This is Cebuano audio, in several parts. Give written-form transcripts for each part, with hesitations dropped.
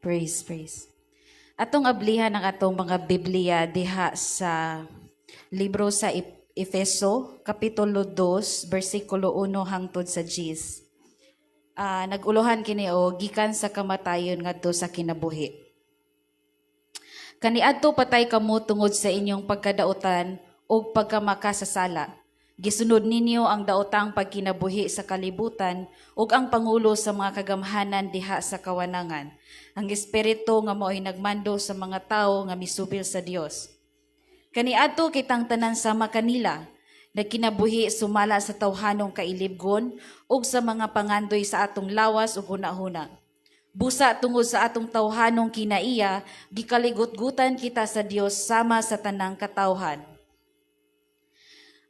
Praise, praise. Atong ablihan ang atong mga Biblia diha sa libro sa Efeso, Kapitulo 2, bersikulo 1 hangtod sa 10. Nag-ulohan kini o gikan sa kamatayon ngadto sa kinabuhi. Kaniadto patay kamo tungod sa inyong pagkadautan ug pagkamakasasala. Gisunod ninyo ang daotang pagkinabuhi sa kalibutan ug ang pangulo sa mga kagamhanan diha sa kawanangan. Ang espiritu nga mao'y nagmando sa mga tawo nga misubil sa Dios. Kaniadto kitang tanan sama kanila, nagkinabuhi sumala sa tawhanong kailibgon ug sa mga pangandoy sa atong lawas ug hunahuna. Busa tungod sa atong tawhanong kinaiya, gikaligutgutan kita sa Dios sama sa tanang katawhan.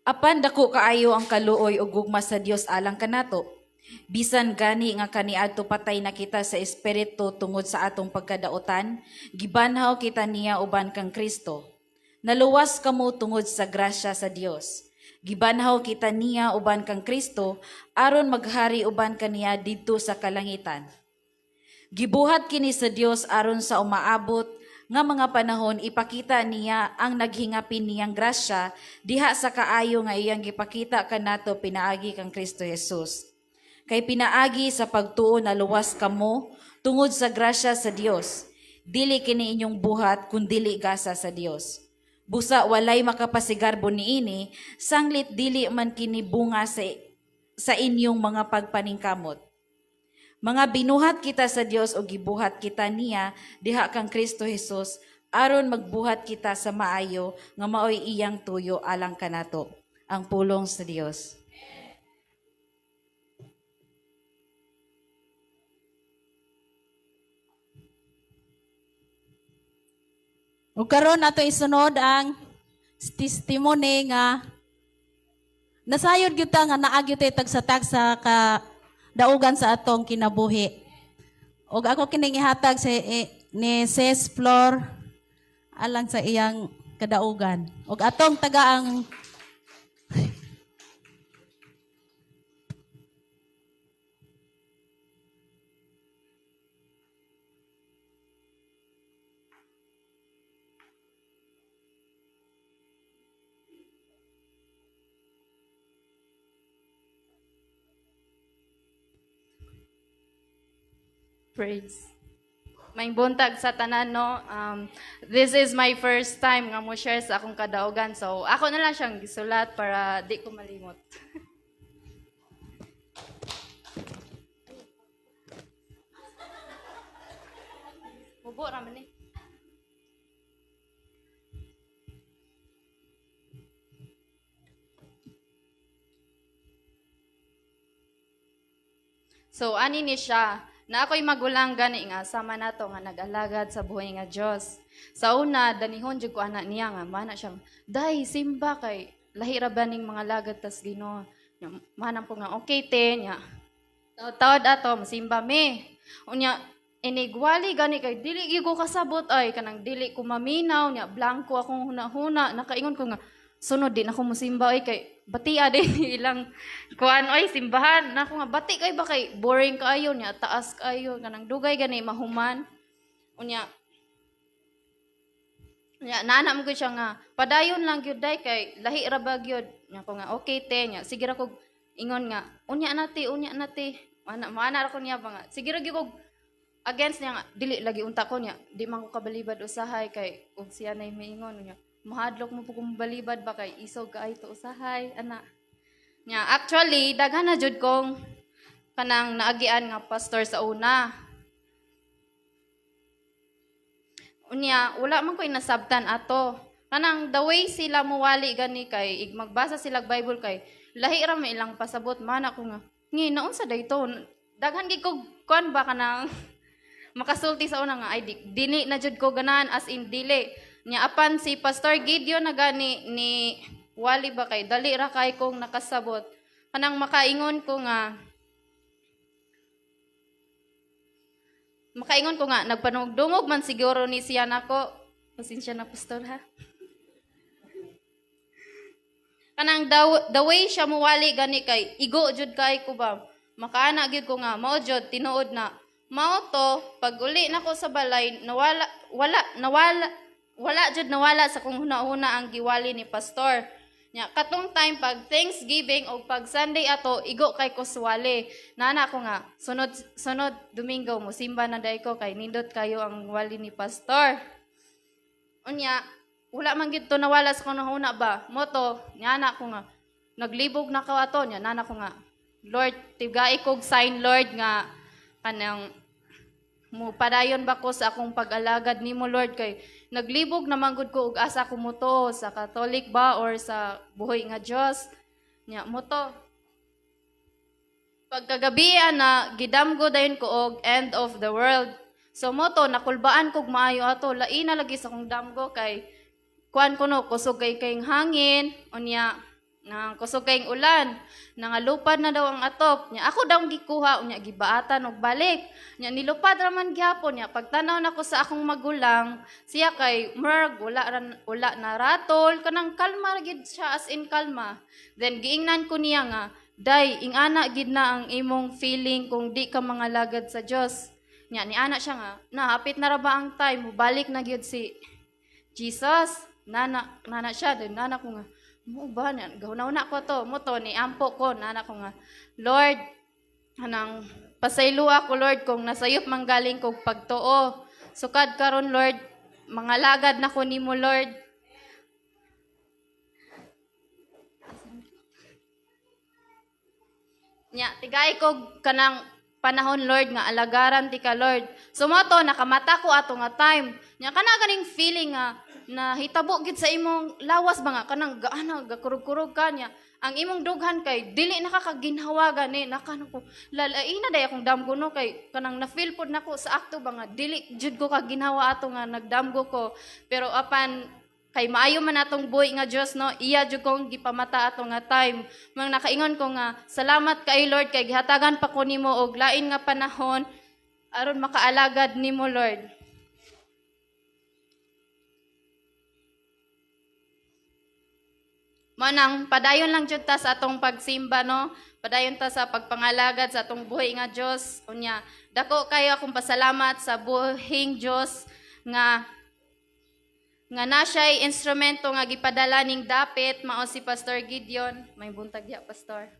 Apan dako kaayo ang kaluoy ug gugma sa Dios alang kanato. Bisan gani nga kaniadto patay na kita sa espiritu tungod sa atong pagkadautan, gibanhaw kita niya uban kang Kristo. Naluwas kamo tungod sa grasya sa Dios. Gibanhaw kita niya uban kang Kristo aron maghari uban kaniya didto sa kalangitan. Gibuhat kini sa Dios aron sa umaabot nga mga panahon ipakita niya ang naghingapin niyang grasya diha sa kaayo nga iyang gipakita kanato pinaagi kang Kristo Jesus. Kay pinaagi sa pagtuo naluwas kamo tungod sa grasya sa Dios. Dili kini inyong buhat kundili gasa sa Dios. Busa walay makapasigarbo niini, sanglit dili man kini bunga sa inyong mga pagpaningkamot. Mga binuhat kita sa Dios o gibuhat kita niya diha kang Kristo Jesus aron magbuhat kita sa maayo nga maoy iyang tuyo alang kanato. Ang pulong sa Dios. Ug karon ato isunod ang testimony nga nasayod gyud ta nga naa gyud tay tagsa-tagsa ka daugan sa atong kinabuhi. Ug ako kining ihatag sa ni Sis Flor alang sa iyang kadaugan. Ug atong taga ang Praise. May buntag sa tanan, no? This is my first time nga mo share sa akong kadaugan. So, ako na lang siyang gisulat para di ko malimot. Mubo ra man eh. So, ani ni siya, na ako'y magulang gani nga sama nato nga nag-alagad sa buhay nga Dios. Sa una, danihon jud ko ana niya nga mana siyang, "Day, simba kay lahi ra ba ning mga lagad tas Ginoo." Nya, manang ko nga okay te nya. Taod ato masimba mi. Unya inigwali gani kay dili gyud ko kasabot ay kanang dili ko maminaw nya, blanko akong hunahuna. Nakaingon ko nga sunod di na ko mosimba ay kay batia din ilang kuan oy simbahan na ako nga bati kay ba kay boring kaayo nya, taas kaayo, kanang dugay gani mahuman. Unya nya nana mo gyud siya nga padayon lang gyud day kay lahi ra ba gyud. Nya ko nga okay te. Nya sige ra kog ingon nga unya na te, unya na te, ana maana ra ko niya ba nga sige ra gyud kog against niya nga dili lagi unta ko niya, di man ko kabalibad usahay kay ug siya nay miingon niya mahadlok mo po kung balibad ba kay isog kaayo to usahay ana nya. Actually daghan na jud kong kanang naagian nga pastor sa una. Unya wala man ko'y nasabtan ato, kanang the way sila muwali gani kay ig magbasa sila Bible kay lahi ra may ilang pasabot. Mana ko nga ngi naunsa dayto, daghan gid kog kuan ba kanang makasulti sa una nga ay dili na jud ko ganahan, as in dili nya. Apan si Pastor Gideon na gani ni wali ba kay dali ra kay kong nakasabot, kanang makaingon ko nga nagpanugdungog man siguro ni siya nako. Pasensya na, pastor, ha. Kanang the way siya muwali gani kay igo jud kay ko ba, makaana gyud ko nga mao jud tinuod na. Mao to, pag uli nako sa balay, nawala wala nawala wala jud nawala sa kong huna-huna ang giwali ni pastor. Nya katong time pag Thanksgiving o pag Sunday ato, igo kay ko suwali. Nana ko nga sunod sunod Domingo mo simba na day ko kay nindot kayo ang wali ni pastor. Unya, wala man gid to nawala sa kong huna ba. Mo to, nya ko nga naglibog na ko ato, nya nana ko nga Lord, tigai kog sign, Lord, nga kanang mo padayon ba ko sa akong pag-alagad nimo, Lord, kay naglibog naman gud ko og asa ko mo to sa Catholic ba or sa buhi nga Dios. Nya mo to, pagkagabi na gidamgo dayon ko og end of the world. So mo to, nakulbaan kog maayo ato, lain na lagi sa akong damgo kay kuan ko no, kusog kay kayong hangin, unya na kusog kayong ulan, nangalupad na daw ang atop. Nya ako daw gikuha, unya gibaatan og balik. Nya nilupad ra man gihapon. Nya pagtanaw nako sa akong magulang, siya kay murag wala ran, wala na ratol, kanang kalma ra gid siya, as in kalma. Then giingnan ko niya nga, "Day, ingana gid na ang imong feeling kung di ka mangalagad sa Dios." Nya ni ana siya nga, "Na hapit na ra ba ang time, balik na gyud si Jesus?" Nana nana siya. Then nana ko nga, mo ba na gahuna ko to. Mo to ni ampo ko, nana ko nga, "Lord, anang pasayloa ko, Lord, kung nasayop manggaling kog pagtuo. Sukad karon, Lord, mangalagad na ko nimo, Lord." Nya tigay ko kanang panahon, Lord, nga alagaran ti ka, Lord. So mo to, nakamata ko ato nga time. Nya kana ganing feeling nga nahitabo gid sa imong lawas ba, nga kanang gaana gakurog-kurog ka niya ang imong dughan kay dili nakakaginhawa gani nakano ko lalai na day akong damgo no, kay kanang na feel pod nako sa akto ba nga dili jud ko kaginhawa ato nga nagdamgo ko. Pero apan kay maayo man atong buhi nga Dios no, iya jud kong gipamata ato nga time. Mang nakaingon ko nga, "Salamat kay Lord kay gihatagan pa ko nimo og lain nga panahon aron makaalagad nimo, Lord." Mo nang padayon lang jud ta sa atong pagsimba no. Padayon ta sa pagpangalagad sa atong buhi nga Dios. Unya, dako kayo akong pasalamat sa buhing Dios nga nga na siya'y instrumento nga gipadala ning dapit, mao si Pastor Gideon. May buntag diha, Pastor.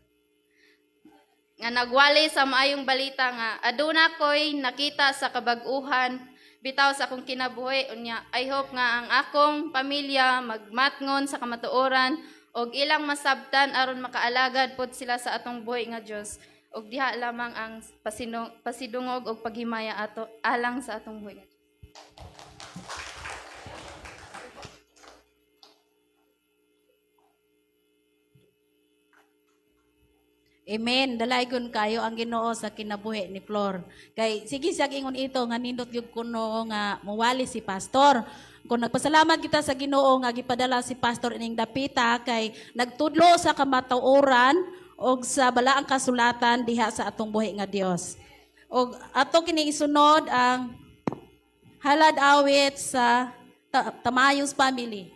Nga nagwali sa maayong balita nga aduna ko'y nakita sa kabag-uhan bitaw sa akong kinabuhi. Unya I hope nga ang akong pamilya magmatngon sa kamatuoran og ilang masabtan aron makaalagad pod sila sa atong buhi nga Dios, og diha lamang ang pasidungog og paghimaya ato alang sa atong buhi nga Dios. Amen. Dalaygon kayo ang Ginoo sa kinabuhi ni Flor. Kay sige siya ingon ito nga nindot gyud kuno nga muwali si pastor. Kung nagpasalamat kita sa Ginoo nga gipadala si pastor ining dapita kay nagtudlo sa kamatuoran og sa balaang kasulatan diha sa atong buhi nga Dios. Og ato kini isunod ang halad awit sa Tamayos family.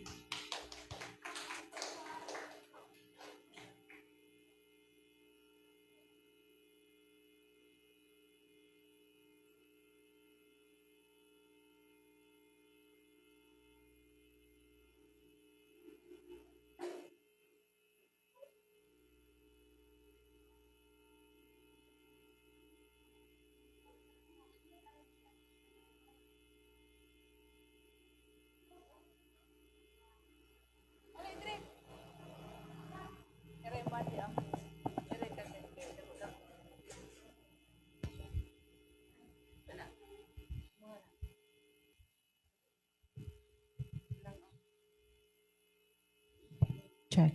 Check.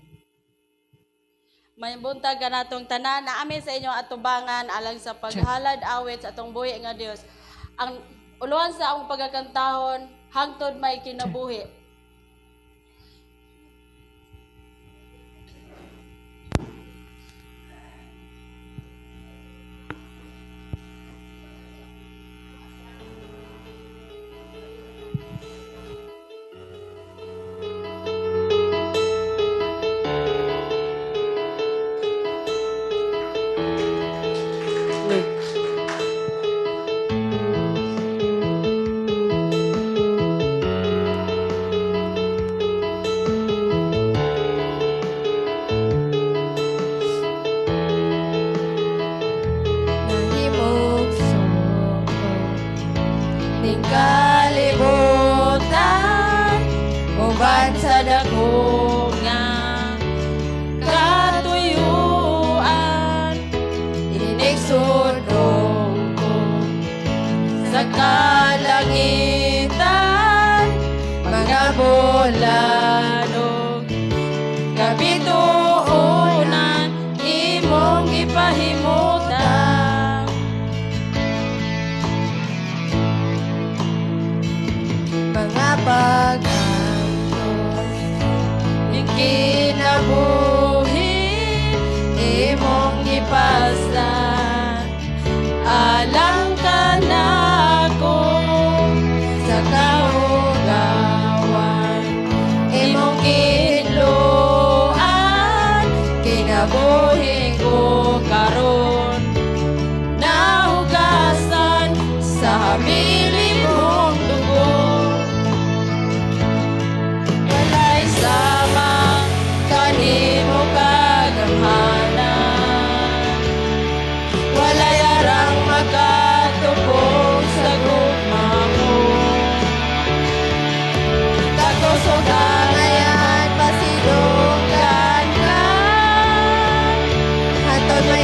May buntag kanatong tanan na amin sa inyong atubangan alang sa paghalad awit sa atong buhi nga Dios. Ang uluhan sa akong pagkakantahon, "Hangtod May Kinabuhi." Gipahimutang. Mga pag-antos Ning kinabuhi, imong gipaslan alang kanako sa kahugawan. Imong gihinloan kinabuhi ko karon, nahugasan sa hamili mong dugo. Walay sama kanimo kagamhanan. Walay arang makatupong sa gugma mo. Kakusog Ngayan pasidunggan ka Hantod hantod may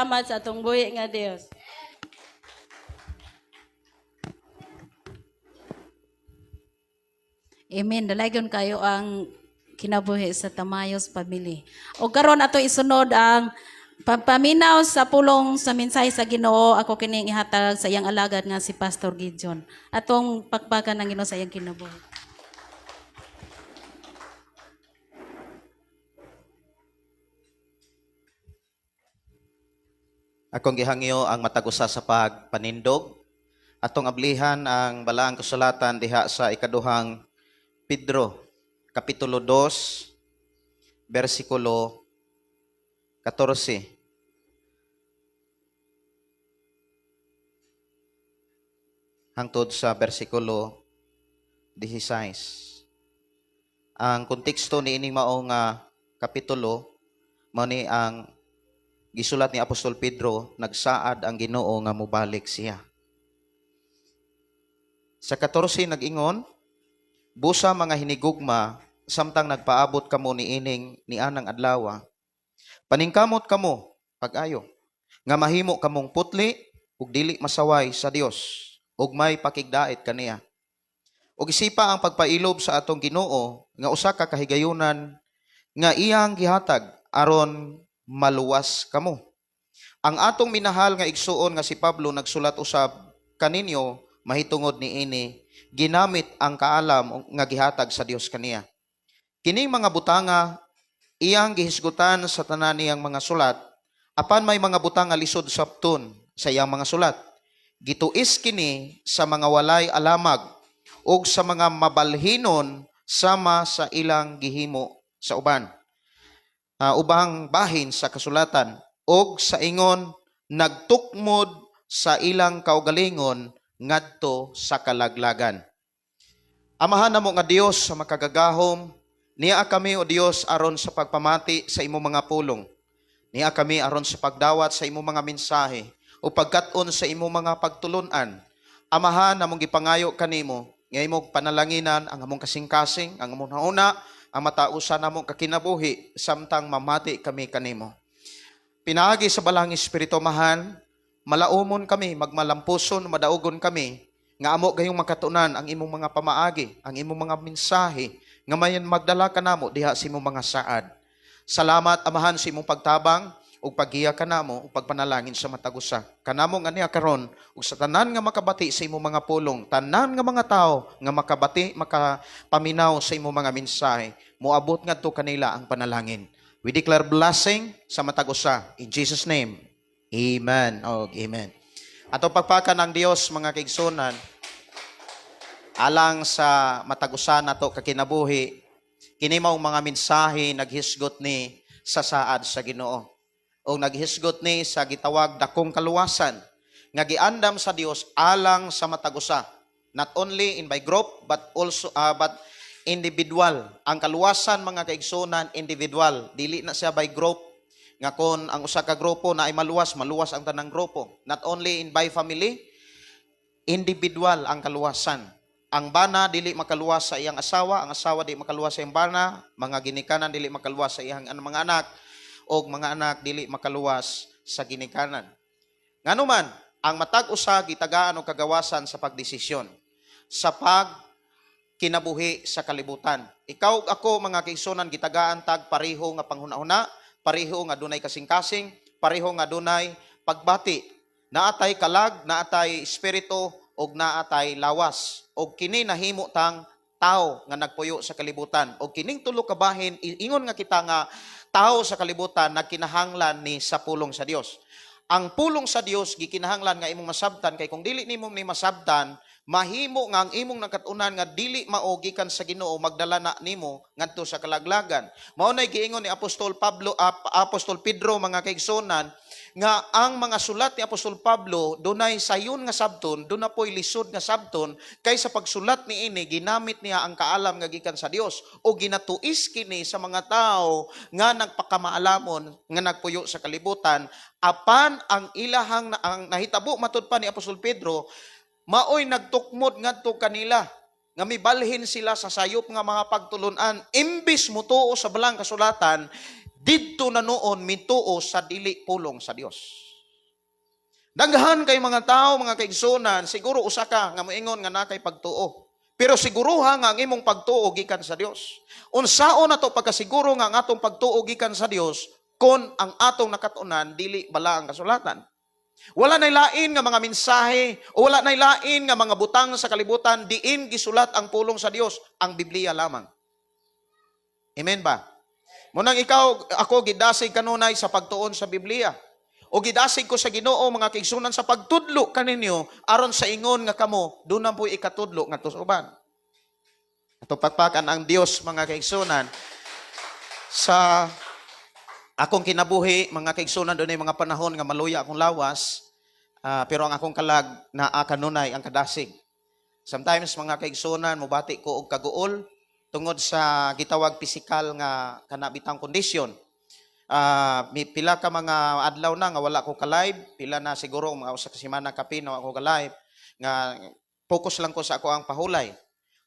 Salamat sa atong buhi nga Dios. Amen. Dalaygon kayo ang kinabuhi sa Tamayos family. O karon ato isunod ang paminaw sa pulong sa mensahe sa Ginoo. Ako kining ihatag sa iyang alagad nga si Pastor Gideon. Atong pakpakan ng Ginoo sa iyang kinabuhi. Akong gihangyo ang matag usa sa pagpanindog. Atong ablihan ang balaang kasulatan diha sa ikaduhang Pedro, Kapitulo 2, versikulo 14. Hangtod sa versikulo 16. Ang konteksto niining mao nga kapitulo mao ni ang gisulat ni Apostol Pedro, nagsaad ang Ginoo nga mobalik siya. Sa 14 nag-ingon, "Busa mga hinigugma, samtang nagpaabot kamo niining nianang adlawa, paningkamot kamo pag-ayo nga mahimo kamong putli ug dili masaway sa Dios ug may pakigdait kaniya. Ug isipa ang pagpailob sa atong Ginoo nga usa ka kahigayunan nga iyang gihatag aron maluwas kamo. Ang atong minahal nga igsuon nga si Pablo nagsulat usab kaninyo mahitungod niini, ginamit ang kaalam nga gihatag sa Dios kaniya. Kining mga butanga iyang gihisgutan sa tanan niyang mga sulat, apan may mga butanga lisod sabton sa iyang mga sulat. Gituis kini sa mga walay alamag ug sa mga mabalhinon sama sa ilang gihimo sa uban. Ubang bahin sa kasulatan og sa ingon nagtukmod sa ilang kaugalingon ngadto sa kalaglagan. Amahan namo nga Dios sa makagagahom, niya kami, o Dios, aron sa pagpamati sa imong mga pulong. Niya kami aron sa pagdawat sa imong mga mensahe o pagkat-on sa imong mga pagtulunan. Amahan, namong gipangayo kanimo nga imong panalanginan ang among kasing-kasing, ang among nauna, ang matausan namong kakinabuhi samtang mamati kami kanimo. Pinaagi sa Balaang Espiritu, Amahan, malaumon kami, magmalampuson, madaugon kami, nga amo gayong makatunan ang imong mga pamaagi, ang imong mga mensahe, nga mayan magdala kanamo diha sa imong mga saad. Salamat, Amahan, sa imong pagtabang ug paggiya kanamo ug pagpanalangin sa matag usa. Kanamo nga niya karon ug sa tanan nga makabati sa imong mga pulong, tanan nga mga tawo nga makabati, makapaminaw sa imong mga mensahe, moabot ngadto kanila ang panalangin. We declare blessing sa matag usa in Jesus' name. Amen. Og amen. Ato pagpakan ang Dios, mga kaigsunan, alang sa matag usa nato kakinabuhi. Kini maong mga mensahe naghisgot ni sa saad sa Ginoo. O naghisgot ni sa gitawag dakong kaluwasan nga giandam sa Dios alang sa matag usa. Not only in by group but also but individual. Ang kaluwasan, mga kaigsunan, individual. Dili na siya by group nga kon ang usa ka grupo na ay maluwas, maluwas ang tanang grupo. Not only in by family, individual ang kaluwasan. Ang bana dili makaluwas sa iyang asawa, ang asawa dili makaluwas sa iyang bana, mga ginikanan dili makaluwas sa iyang mga anak, og mga anak dili makaluwas sa ginikanan. Ngano man, ang matag usa gitagaan og kagawasan sa pagdesisyon, sa pag kinabuhi sa kalibutan. Ikaw ug ako, mga kaigsunan, gitagaan tag pareho nga panghuna-huna, pareho nga dunay kasing-kasing, pareho nga dunay pagbati. Naatay kalag, naatay espiritu ug naatay lawas. Og kini nahimo tang tao nga nagpuyo sa kalibutan. Og kining tulo ka bahin, ingon nga kita nga tao sa kalibutan, nagkinahanglan ni sa pulong sa Dios. Ang pulong sa Dios gikinahanglan nga imong masabtan, kay kung dili nimo ni masabtan, mahimo nga ang imong nakatunan nga dili mao gikan sa Ginoo magdala na nimo ngadto sa kalaglagan. Mao nay giingon ni Apostol Pablo, Apostol Pedro, mga kaigsunan, nga ang mga sulat ni Apostol Pablo dunay sayon nga sabton, duna poy lisod nga sabton, kay sa pagsulat niini ginamit niya ang kaalam nga gikan sa Dios o ginatuis kini sa mga tao nga nagpakamaalamon nga nagpuyo sa kalibutan. Apan ang ilahang ang nahitabo, matud pa ni Apostol Pedro, maoy nagtukmod ngadto kanila nga mibalhin sila sa sayop nga mga pagtulunan. Imbis mutuo sa balang kasulatan, didto na noon mituo sa dili pulong sa Dios. Daghan kay mga tao, mga kaigsunan, siguro usa ka nga moingon nga naa kay pagtuo. Pero siguruha nga ang imong pagtuo gikan sa Dios. Unsaon nato pagkasiguro nga ang atong pagtuo gikan sa Dios kon ang atong nakatunan dili bala ang kasulatan? Wala nay lain nga mga mensahe o wala nay lain nga mga butang sa kalibutan diin gisulat ang pulong sa Dios, ang Biblia lamang. Amen ba? Munang ikaw, ako gidasig kanunay sa pagtuon sa Biblia. O gidasig ko sa Ginoo, mga kaigsunan, sa pagtudlo kaninyo aron sa ingon nga kamo doon na po'y ikatudlo ngadto sa uban. Ato pakpakan ang Dios, mga kaigsunan. Sa akong kinabuhi, mga kaigsunan, doon ay mga panahon nga maluya akong lawas, pero ang akong kalag naa kanunay ang kadasig. Sometimes, mga kaigsunan, mobati ko og kaguol tungod sa gitawag pisikal nga kanabitang kondisyon. May pila ka mga adlaw na nga wala ko ka-live, pila na siguro mga usa ka semana kapin na ako ka-live nga focus lang ko sa ako ang pahulay.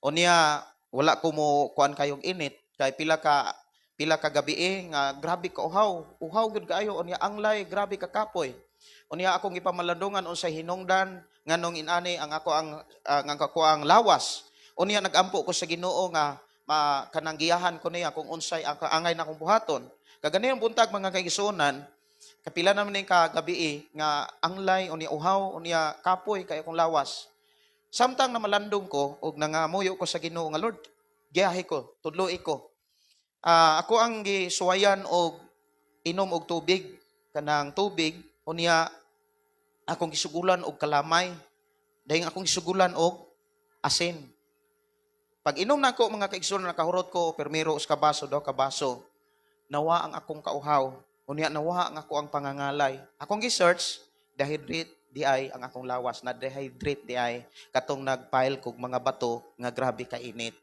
Unya wala ko mo kuan kayog init kay pila ka gabi eh, nga grabe ka uhaw, uhaw gyud kaayo. Unya anglay, grabe ka kapoy. Unya akong gipamalandungan unsay hinungdan nganong inani ang ako ang lawas. Unya nagampo ko sa Ginoo nga ma, kanang giyahan ko niya kung unsay ang angay na akong buhaton. Kaganihang buntag, mga kaigsuonan, kapila naman ning kagabi eh, nga anglay, unya uhaw, unya kapoy kay akong lawas. Samtang na malandong ko og nangamuyo ko sa Ginoo nga, "Lord, giyahe ko, tudloi ko." Ako ang gisuwayan og inom og tubig, kanang tubig, unya akong gisugulan og kalamay. Dayon akong gisugulan og asin. Pag inom nako, mga kaigsuonan, nakahurot ko permero us ka baso, duha ka baso. Nawa ang akong kauhaw. Unya nawa ang ako ang pangangalay. Akong gi-search, dehydrate di ay ang akong lawas, na dehydrate di ay katong nagpile kog mga bato nga grabe ka init.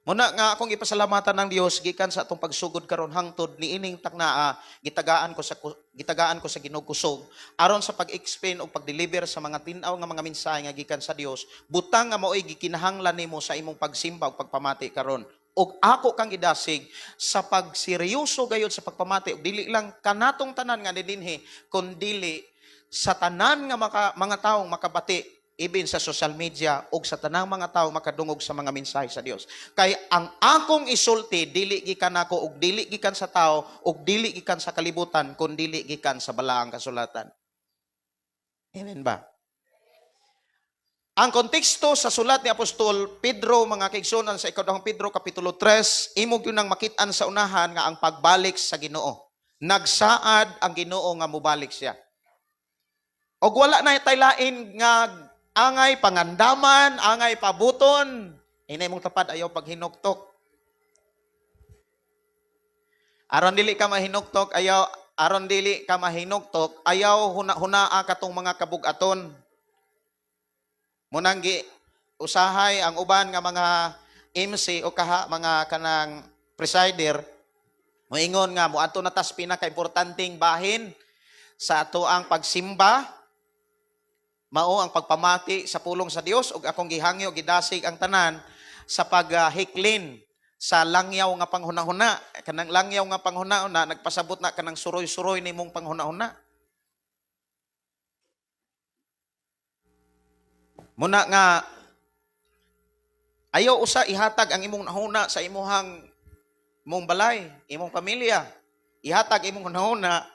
Muna nga akong ipasalamatan ng Dios gikan sa atong pagsugod karon hangtod niining taknaa, gitagaan ko sa Ginoo kusog aron sa pag-explain o pag-deliver sa mga tin-aw nga mga mensahe nga gikan sa Dios, butang nga mao'y gikinahanglan nimo sa imong pagsimba ug pagpamati karon. Og ako kang gidasig sa pagseryoso gayud sa pagpamati ug dili lang kanatong tanan nga dinhi kundili sa tanan nga mga taong makabati even sa social media ug sa tanang mga tao makadungog sa mga mensahe sa Dios. Kay ang akong isulti dili gikan nako ug dili gikan sa tao ug dili gikan sa kalibutan kun dili gikan sa balaang kasulatan. Amen ba? Ang konteksto sa sulat ni Apostol Pedro, mga kaigsuonan, sa ikaduhang Pedro kapitulo 3, imo gyud nang makit-an sa unahan nga ang pagbalik sa Ginoo. Nagsaad ang Ginoo nga mobalik siya. Og wala na tay lain nga angay pangandaman, angay pabuton. Inay mong tapad, ayaw paghinuktok. Aron dili ka mahinuktok, ayaw huna-hunaa katong mga kabugaton. Munang gi usahay ang uban nga mga MC o kaha mga kanang presider moingon nga moadto na tas pinaka-importanteng bahin sa ato ang pagsimba, mao ang pagpamati sa pulong sa Dios, ug akong gihangyo, gidasig ang tanan sa paghiklin sa langyaw nga panghunahuna, kanang langyaw nga panghunahuna nagpasabot na kanang suroy-suroy nimong panghunahuna. Muna nga ayaw usa ihatag ang imong nahuna sa imuhang imong balay, imong pamilya. Ihatag imong nahuna.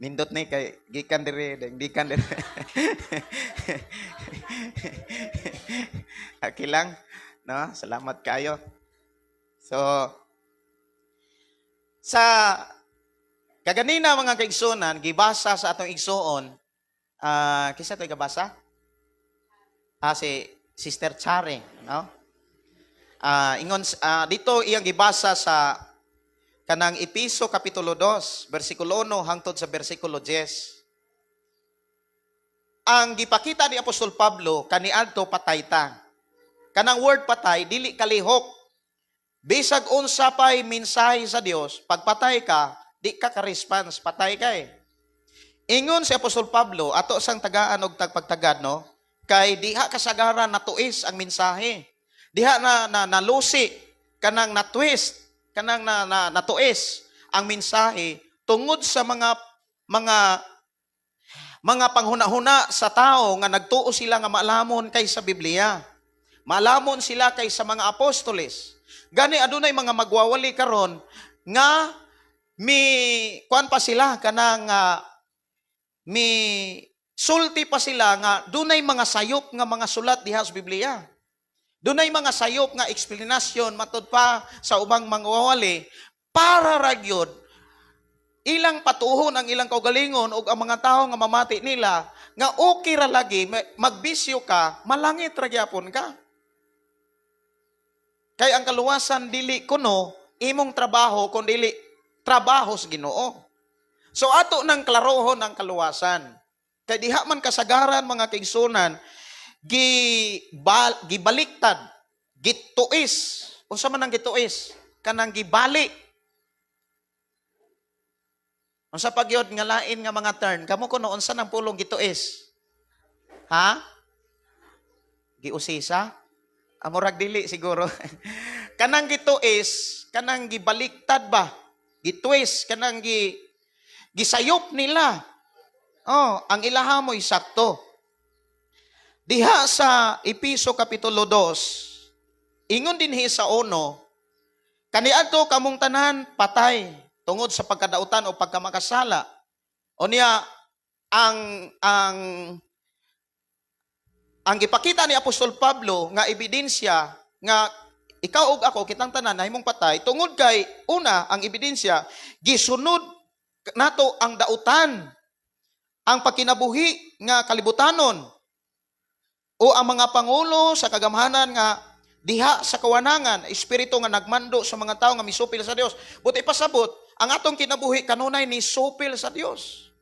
Nindot ni kay gikan diri, deng gikan diri. Okay lang, no? Salamat kayo. So sa kaganina, mga kaigsunan, gibasa sa atong igsuon, kinsa to'y gabasa? Si Sister Chare, no? Ingon dito iyang gibasa sa kanang Episo kapitulo 2, bersikulo 1 hangtod sa bersikulo 10. Ang gipakita ni Apostol Pablo kaniadto patay ta. Kanang word patay dili kalihok. Bisag unsa pay mensahe sa Dios, pag patay ka, di ka ka-response, patay ka eh. Ingon si Apostol Pablo, ato sang tagaan og tagpagtagad, no? Kay diha kasagaran natuis ang mensahe. Diha na nalusi kanang na-twist, kanang na, na natuis ang mensahe tungod sa mga mga panghuna-huna sa tao nga nagtuo sila nga maalamon kaysa Biblia. Maalamon sila kaysa mga apostoles. Gani adunay mga magwawali karon nga mi kuan pa sila, kanang mi sulti pa sila nga dunay mga sayop nga mga sulat diha sa Biblia. Dunay mga sayop nga eksplanasyon matud pa sa ubang mangwawali para ra gyud ilang patuhon ang ilang kaugalingon ug ang mga tawo nga mamati nila nga okay ra lagi magbisyo ka, malangit ra gyapon ka. Kay ang kaluwasan dili kuno imong trabaho kun dili trabaho sa Ginoo. So ato nang klarohon ang kaluwasan. Kay diha man kasagaran, mga kaigsunan, gibaliktad, gituis. Unsa man ang gituis? Kanang gibali. Unsa pa gyud nga lain nga mga term? Kamo kuno, unsa nang pulong gituis? Ha? Giusisa? Amurag dili siguro. Kanang gituis, kanang gibaliktad ba? Gitwist, kanang gisayop nila. Oh, ang ilaha mo'y sakto. Diha sa Episo Kapitulo 2, ingon dinhi sa 1, "Kaniadto kamong tanan patay tungod sa pagkadautan o pagkamakasala." O niya, ang gipakita ni Apostol Pablo nga ebidensya nga ikaw ug ako, kitang tanan nahimong patay tungod kay, una, ang ebidensya, gisunod nato ang dautan, ang pagkinabuhi nga kalibutanon o ang mga pangulo sa kagamhanan nga diha sa kawanangan, espiritu nga nagmando sa mga tao nga misupil sa Dios. Buot ipasabot, ang atong kinabuhi kanunay ni supil sa Dios.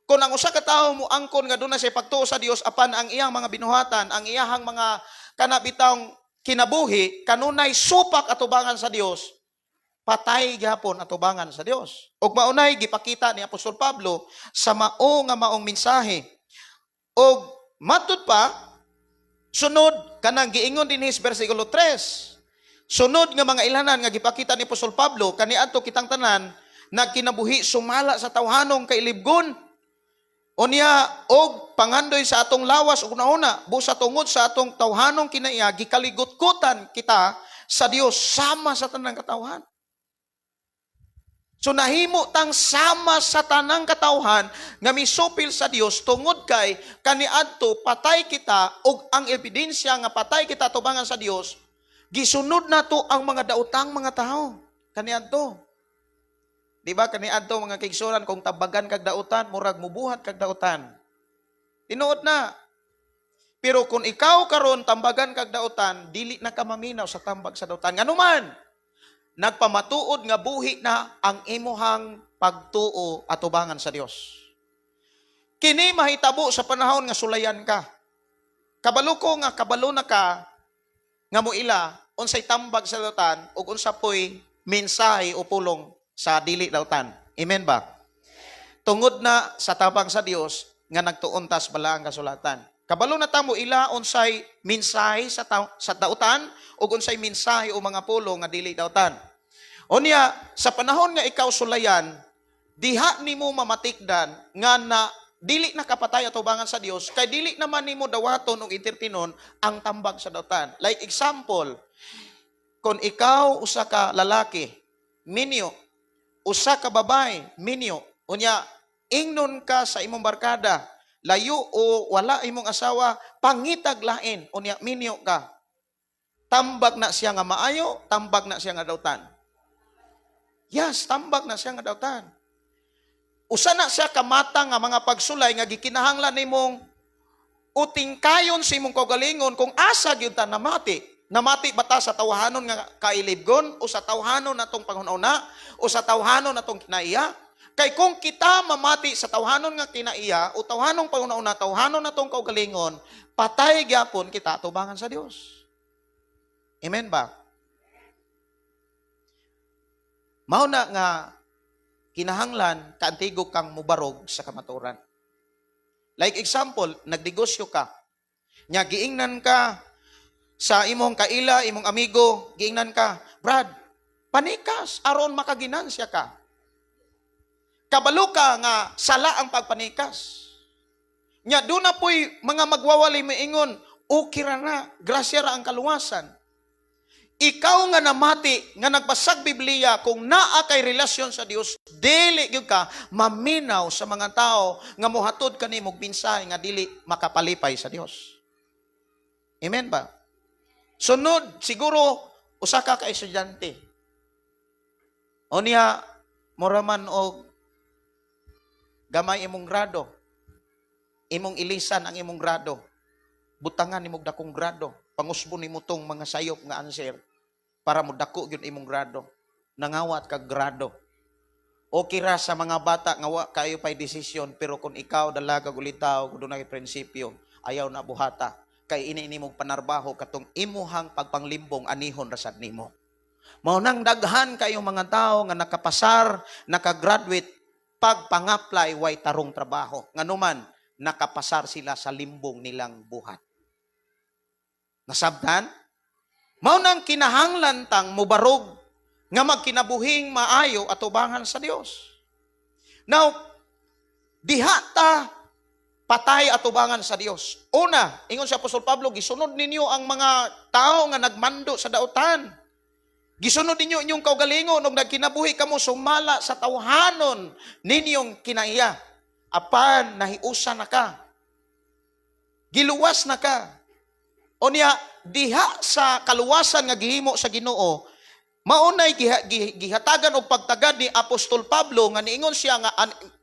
Kung ang usa ka tawo mo angkon nga dunay say pagtuo sa Dios, apan ang iyang mga binuhatan, ang iyahang mga kanabitang kinabuhi kanunay supak atubangan sa Dios, patay gyapon atubangan sa Dios. Ug maunay gipakita ni Apostol Pablo sa mao nga maong mensahe. Og matud pa, sunod, kanang giingon dinhi sa bersikulo 3. Sunod nga mga ilanan nga gipakita ni Apostol Pablo, kaniadto kitang tanan nagkinabuhi sumala sa tawhanong kailibgon. Unya og pangandoy sa atong lawas ug nauna, busa tungod sa atong tawhanong kinaiya, gikaligutkutan kita sa Dios sama sa tanang katawhan. So nahimo tang sama sa tanang katawhan nga misupil sa Dios tungod kay kaniadto patay kita, ug ang ebidensya nga patay kita tubangan sa Dios, gisunod nato ang mga daotang mga tao kaniadto. Di ba kaniadto, mga kaigsuonan, kung tabagan kag dautan, murag mubuhat kag dautan? Tinuod na. Pero kung ikaw karon tambagan kag dautan, dili na ka maminaw sa tambag sa dautan. Nganuman, nagpamatuod nga buhi na ang imuhang pagtuo atubangan sa Dios. Kini mahitabo sa panahon nga sulayan ka. Kabalo ko nga kabalo na ka nga moila unsay tambag sa dautan ug unsa poy mensahe o pulong sa dili dautan. Amen ba? Tungod na sa tabang sa Dios nga nagtuon tas balaang kasulatan. Kabalo na ta mo ila unsay mensahe sa dautan ug unsay mensahe o mga pulong nga dili dautan. Unya, sa panahon nga ikaw sulayan, diha nimo mamatikdan nga na dili na kapatay atubangan sa Dios kay dili naman nimo dawaton og entertainon ang tambag sa dautan. Like example, kung ikaw usa ka lalaki, minyo, usa ka babae, minyo, unya ingnon ka sa imong barkada, layo o wala imong asawa, pangitag lain, unya minyo ka. Tambag na siya nga maayo, tambag na siya nga dautan? Yes, tambag na siya nga dautan. Usa na siya kamata nga mga pagsulay nga gikinahanglan nimong utingkayon sa imong kaugalingon kung asa gyud ta namati. Namati ba ta sa tawhanon nga kailibgon o sa tawhanon natong panghuna o sa tawhanon natong kinaiya? Kay kung kita mamati sa tawhanon nga kinaiya o tawhanong panghuna, tawhanon natong kaugalingon, patay gyapon kita atubangan sa Dios. Amen ba? Mao na nga kinahanglan kaantigo kang mubarog sa kamaturan. Like example, nagnegosyo ka. Nya giingnan ka sa imong kaila, imong amigo, giingnan ka, "Brad, panikas aron makaginansya ka." Kabalo ka nga sala ang pagpanikas. Nya duna po'y mga magwawali moingon, okay ra na, grasya ra ang kaluwasan. Ikaw nga namati, nga nagbasag Biblia, kung naa kay relasyon sa Dios, dili gyud ka maminaw sa mga tao nga mohatod kanimo og mensahe nga dili makapalipay sa Dios. Amen ba? Sunod, siguro usa ka ka estudyante. O niya, mura man og gamay imong grado. Imong ilisan ang imong grado. Butangan nimong dakong grado. Pangusbon nimo tong mga sayop nga answer para mo dako gyud imong grado. Nangawat kag grado. Okay ra sa mga bata nga wa kayo pay desisyon, pero kung ikaw dalaga ulitaw, kung dunay prinsipyo, ayaw na buhata kay ini nimong panarbaho katong imuhang pagpanglimbong anihon ra sad nimo. Mao nang daghan kayong mga tao nga nakapasar, nakagraduate, pag pang-apply way tarong trabaho. Nganuman, nakapasar sila sa limbong nilang buhat. Nasabtan? Mao nang kinahanglan tang mubarog nga magkinabuhing maayo atubangan sa Dios. Now, diha ta patay atubangan sa Dios. Una, ingon si Apostol Pablo, gisunod ninyo ang mga tao nga nagmando sa dautan. Gisunod ninyo inyong kaugalingon ug nagkinabuhi kamo sumala sa tawhanon ninyong kinaiya. Apan nahiusa na ka. Giluwas na ka. O niya, diha sa kaluwasan nga gihimo sa Ginoo, maunay gihatagan og pagtagad ni Apostol Pablo nga niingon siya nga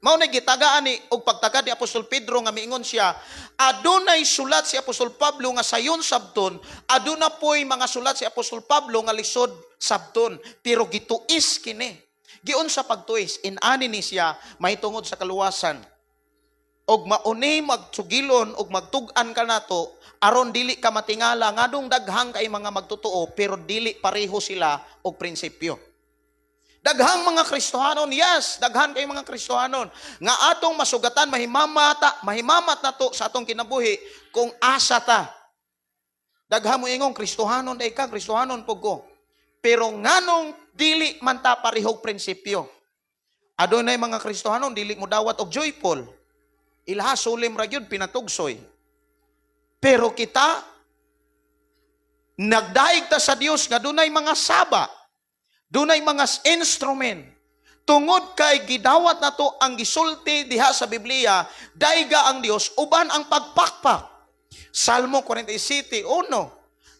maunay gitagaan ni og pagtagad ni Apostol Pedro nga miingon siya, adunay sulat si Apostol Pablo nga sayon sabton, aduna poy mga sulat si Apostol Pablo nga lisod sabton, pero gituis kini. Giunsa pagtuis? Inani ni siya mahitungod sa kaluwasan og mauni magsugilon og magtug-an ka nato aron dili ka matingala ngadong daghang kay mga magtotoo pero dili pareho sila og prinsipyo. Daghang mga Kristohanon, yes, daghan kay mga Kristohanon nga atong masugatan, mahimamat nato sa atong kinabuhi kung asa ta. Daghan mo ingong Kristohanon day ka, Kristohanon pug ko. Pero nganong dili man ta parehog prinsipyo? Adunay mga Kristohanon dili mo dawat og joyful. Ilaha solemn ra gyud pinatugsoy. Pero kita nagdaig ta sa Dios nga dunay mga saba, dunay mga instrument. Tungod kay gidawat nato ang gisulti diha sa Biblia, daiga ang Dios uban ang pagpakpak. Salmo 47:1.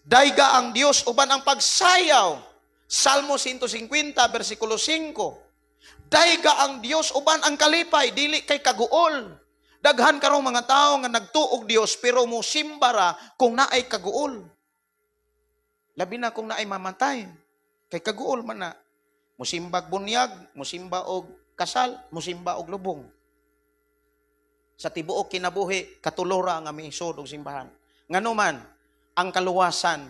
Daiga ang Dios uban ang pagsayaw. Salmo 150 versikulo 5. Daiga ang Dios uban ang kalipay, dili kay kaguol. Daghan karong mga tao nga nagtuog Dios pero mosimba ra kung naay kaguol. Labi na kung naay mamatay. Kay kaguol man na. Musimbag bunyag, musimba og kasal, musimba og lubong. Sa tibuok kinabuhi, katulora nga miisod og simbahan. Nganuman, ang kaluwasan,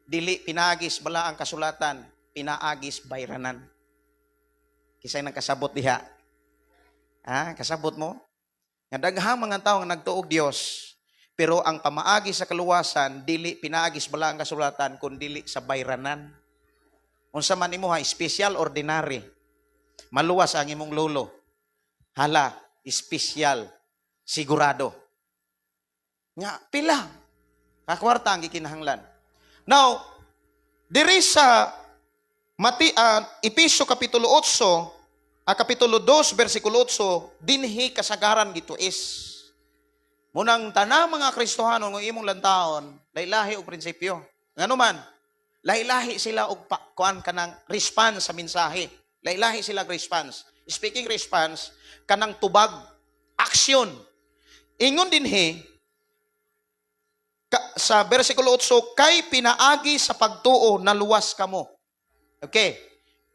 dili pinaagis bala ang kasulatan, pinaagis bayranan. Kisay nagkasabot diha? Ha? Kasabot mo? Nga daghang mga tao nga nagtuog Dios, pero ang pamaagi sa kaluwasan, dili pinaagis bala ang kasulatan, kun dili sa bayranan. Unsa man imo ha, special, ordinary. Maluwas ang imong lolo. Hala, special, sigurado. Nga, pila. Kakwarta ang gikinahanglan. Now, diri sa Episo kapitulo 8, kapitulo 2, versikulo 8, dinhi kasagaran gituis. Munang tanang mga Kristohanon ng imong lantaon, lahi-lahi og prinsipyo. Ngano man, lahi-lahi sila og kuan kanang response sa mensahe. Lahi-lahi sila og response. Speaking response, kanang tubag, action. Ingon dinhi sa versikulo 8, kay pinaagi sa pagtuo na luwas kamo. Okay.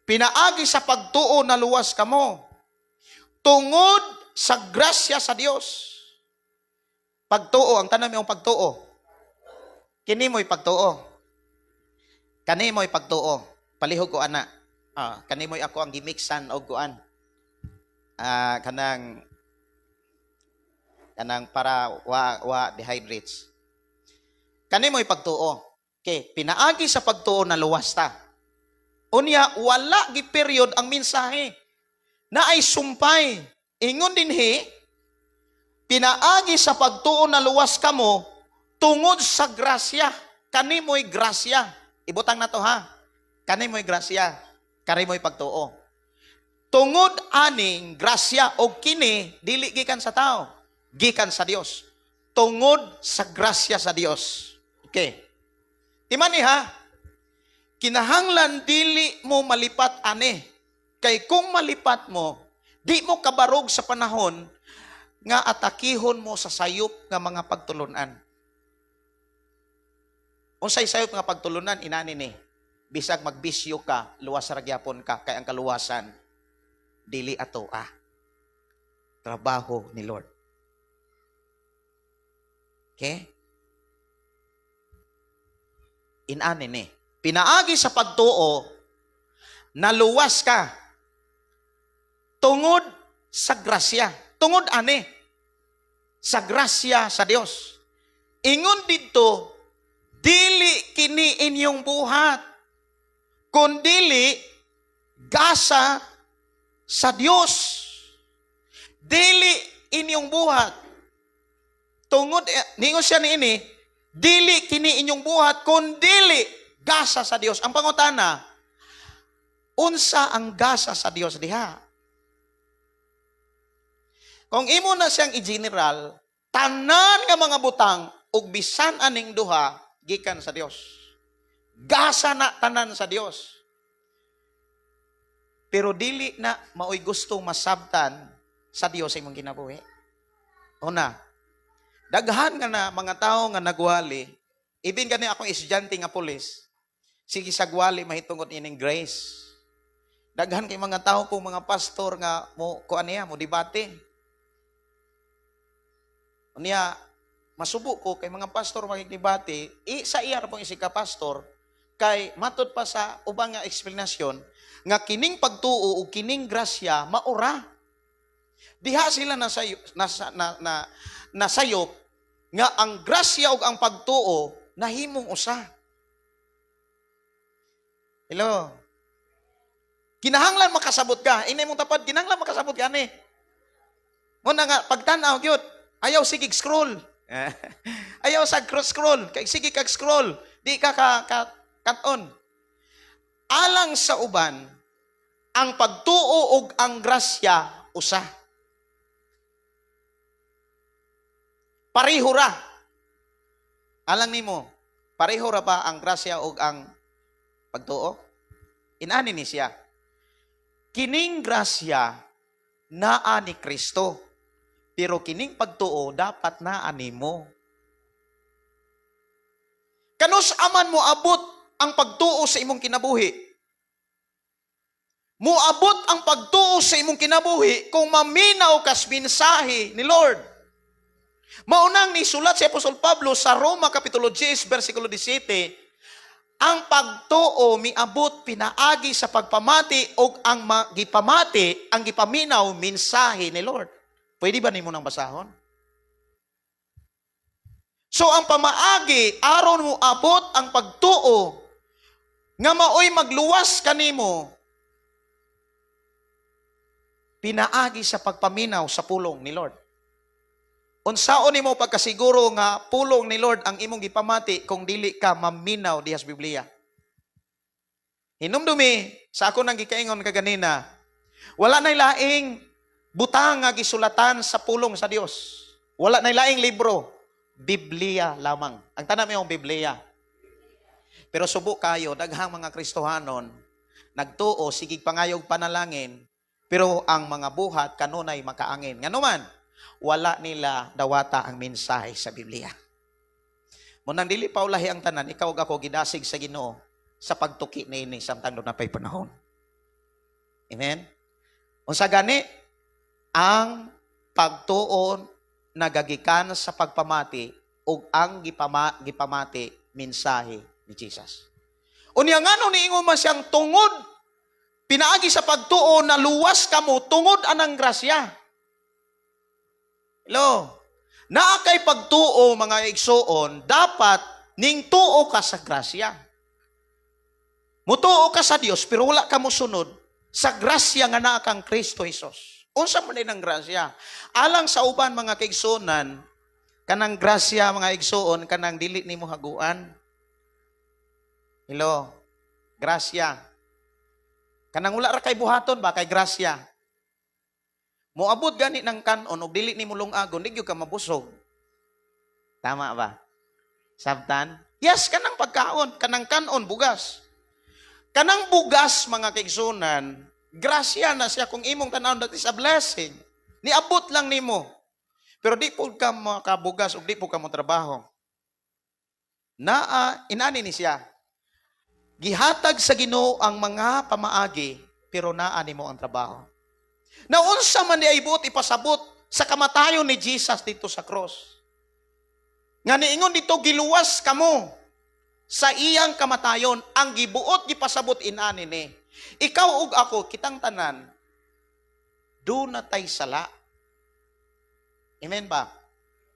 Pinaagi sa pagtuo na luwas kamo. Tungod sa grasya sa Dios. Pagtuo, ang tanan mo pagtuo. Kini mo'y pagtuo. Kani mo'y pagtuo. Palihog ko ana. Kani mo'y ako ang gimixan og kuan. Kanang para wa dehydrates. Kani mo'y pagtuo. Okay, pinaagi sa pagtuo na luwas ta. Unya, wala gi period ang mensahe. Naay sumpay. Ingon dinhi, pinaagi sa pagtuo na luwas kamo tungod sa grasya. Kani mo'y grasya. Ibutang na to ha. Kani mo'y grasya. Kani mo'y pagtuo. Tungod aning grasya og kini dili gikan sa tao, gikan sa Dios. Tungod sa grasya sa Dios. Okay. Timani ha. Kinahanglan dili mo malipat ani. Kay kung malipat mo, di mo kabarog sa panahon nga atakihon mo sa sayop nga mga pagtulunan. Unsay sayop nga pagtulunan inani ni? Bisag magbisyo ka, luwas ra gyapon ka kay ang kaluwasan dili ato ah. Trabaho ni Lord. Okay? Inani ni. Pinaagi sa pagtuo, naluwas ka tungod sa grasya. Tungod ani? Sa grasya sa Dios. Ingon didto, dili kini inyong buhat, kundili gasa sa Dios. Dili inyong buhat. Tungod, ningon siya niini, dili kini inyong buhat, kundili gasa sa Dios. Ang pangutana, unsa ang gasa sa Dios diha? Kung imo na siyang i-general, tanan nga mga butang ug bisan aning duha gikan sa Dios. Gasa na tanan sa Dios. Pero dili na maoy gusto masabtan sa Dios sa imong kinabuhi. Una, daghan nga na mga tao nga nagwali, ibin gani akong estudyante nga pulis, sige sagwali mahitungod ining grace. Daghan kay mga tao kung mga pastor nga mo kuan niya, mo debate. Unya, masubo ko kay mga pastor makigdebate, i sa iya ra pong isig ka pastor, kay matud pa sa ubang nga eksplanasyon nga kining pagtuo o kining grasya maura. Diha sila nasa na, na, nasayop nga ang grasya ug ang pagtuo nahimong usa. Hello. Kinahanglan makasabot ka. Inay mong tapad, kinahanglan makasabot ka ani. Muna nga pagtan-aw gyud, ayaw sige scroll. Ayaw sa cross scroll, kay sige kag scroll, di ka ka, ka cut on. Alang sa uban, ang pagtuo ug ang grasya usa. Pareho ra. Alang nimo, pareho ra ba ang grasya ug ang pagtuo? Inani ni siya. Kining grasya naa ni Kristo. Pero kining pagtuo dapat naa nimo. Kanus aman mo abot ang pagtuo sa imong kinabuhi? Muabot ang pagtuo sa imong kinabuhi kung maminaw kas mensahe ni Lord. Maunang nisulat si Apostol Pablo sa Roma Kapitulo 10, versikulo 17, ang pagtuo miabot pinaagi sa pagpamati o ang gipamati, ang gipaminaw mensahe ni Lord. Pwede ba nimo nang basahon? So ang pamaagi aron mo abot ang pagtuo nga maoy magluwas kanimo pinaagi sa pagpaminaw sa pulong ni Lord. Unsaon nimo pagkasiguro nga pulong ni Lord ang imong gipamati kung dili ka maminaw diha sa Biblia? Hinumdumi sa ako nang gikaingon kaganina, wala nay laing butang nga gisulatan sa pulong sa Dios. Wala nay laing libro, Biblia lamang. Ang tanan mo Biblia. Pero subo kayo, daghang mga Kristohanon, nagtuo, sigig pangayog panalangin, pero ang mga buhat kanunay makaangin. Ngano man, wala nila dawata ang mensahe sa Biblia. Munang dili pa ulahi ang tanan, ikaw ug ako gidasig sa Ginoo sa pagtuki niini samtang doon na pa'y panahon. Amen? Unsa gani ang pagtuon nagagikan sa pagpamati ug ang gipamati mensahe ni Jesus. Unya ngano niingon man siyang tungod pinaagi sa pagtuo na luwas kamo tungod anang grasya. Hello. Naa kay pagtuo, mga igsuon, dapat ning tuo ka sa grasya. Mutuo ka sa Dios pero wala ka mosunod. Sa grasya nga naa kang Kristo Jesus. Unsa man din ang grasya? Alang sa uban, mga kaigsuonan, kanang grasya, mga igsuon, kanang dili nimo haguan. Hello. Grasya. Kanang wala ra kay buhaton ba kay grasya. Moabot gani ng kanon og dili nimo lungagon, di gyud ka mabusog. Tama ba? Sabtan? Yes, kanang pagkaon, kanang kanon, bugas. Kanang bugas, mga kaigsunan, grasya na siya kung imong tanawon, that is a blessing. Niabot lang nimo. Pero di po ka makabugas ug di po ka mo trabaho. Naa, inani ni siya. Gihatag sa Ginoo ang mga pamaagi, pero naa nimo ang trabaho. Naunsa man di ay buot ipasabot sa kamatayon ni Jesus dito sa cross? Nga niingon dito, "Giluwas kamo sa iyang kamatayon," ang gibuot gipasabot inani ni. Ikaw ug ako, kitang tanan, duna tay sala. Amen ba?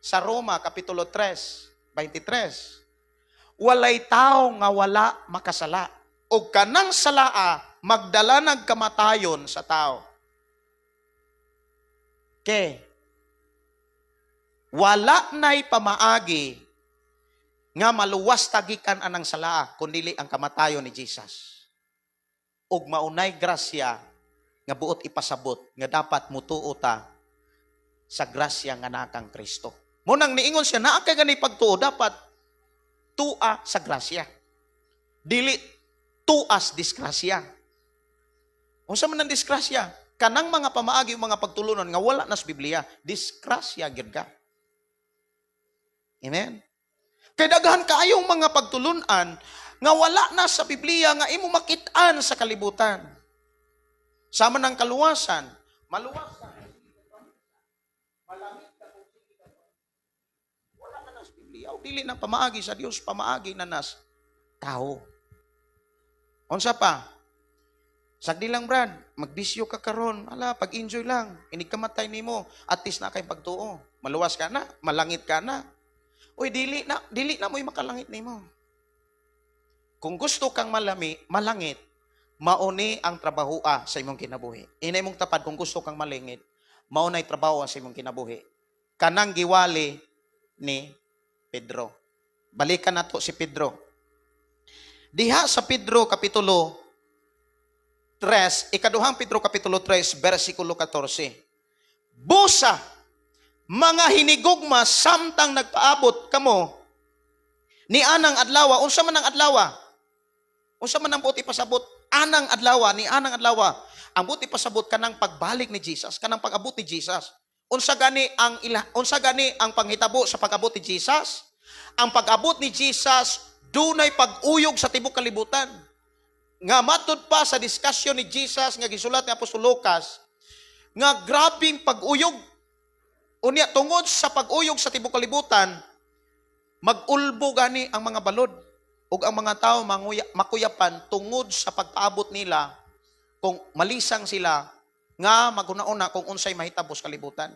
Sa Roma, Kapitulo 3, 23. Walay tao nga wala makasala. O kanang salaa, magdala ng kamatayon sa tao. Ke, wala na'y pamaagi nga maluwas ta gikan anang salaa, kundili ang kamatayon ni Jesus. Ug maunay grasya nga buot ipasabot nga dapat mutuo ta sa grasya nga naa kang Kristo. Munang niingon siya, naa ka gani pagtuo, dapat tua sa grasya. Dili tuas disgrasya. Unsa man ang disgrasya? Kanang mga pamaagi, mga pagtulunan nga wala na sa Biblia, disgrasya gyud ka. Amen? Kay daghan kaayong mga pagtulunan nga wala na sa Biblia nga imo makit-an sa kalibutan. Sama ng kaluwasan, maluwasan. Malamig ka kung sige ka. Wala na na sa Biblia. O dili na pamaagi sa Dios, pamaagi na nas tao. Unsa pa? Sagdi lang, Brad, magbisyo ka karon, ala, pag-enjoy lang. Inig kamatay nimo, at least na kay pagtuo. Maluwas ka na, malangit ka na. Uy, dili na mo'y makalangit nimo. Kung gusto kang malami, malangit, mauni ang trabahoa sa imong kinabuhi. Inay mong tapad, kung gusto kang malingit, maunay trabaho sa imong kinabuhi. Kanang giwali ni Pedro. Balikan nato si Pedro. Diha sa Pedro Kapitulo 3, Ikaduhang Pedro Kapitulo 3, versikulo 14. "Busa, mga hinigugma, samtang nagpaabot kamo ni anang adlawa," unsa man ang adlawa? Unsa man ang buot ipasabot anang adlawa, ni anang adlawa? Ang buot ipasabot, kanang pagbalik ni Jesus, kanang pag-abot ni Jesus. Unsa gani ang panghitabo sa pag-abot ni Jesus? Ang pag-abot ni Jesus, dunay pag-uyog sa tibok kalibutan. Nga matud pa sa discussion ni Jesus nga gisulat ni Apostol Lucas, nga grabing pag-uyog. Unya tungod sa pag-uyog sa tibok kalibutan, mag-ulbo gani ang mga balod ug ang mga tao manguya, makuyapan tungod sa pagpaabot nila kung malisang sila nga maguna-una kung unsay mahitabo sa kalibutan.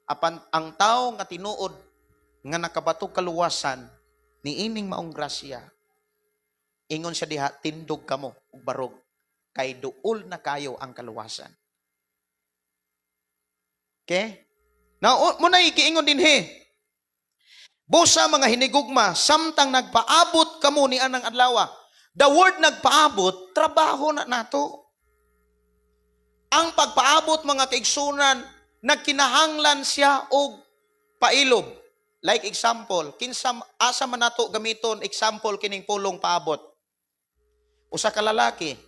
Apan ang tao nga tinuod nga nakabatog kaluwasan niining maong grasya, ingon siya diha, "Tindog kamo ug barog kay duol na kayo ang kaluwasan." Okay? Now, mo na ikiingon dinhi. "Busa, mga hinigugma, samtang nagpaabot kamo ni anang adlaw." The word "nagpaabot," trabaho na nato. Ang pagpaabot, mga kaigsunan, nagkinahanglan siya og pailob. Like example, kinsa asa man nato gamiton example kining pulong "paabot"? Usa ka lalaki,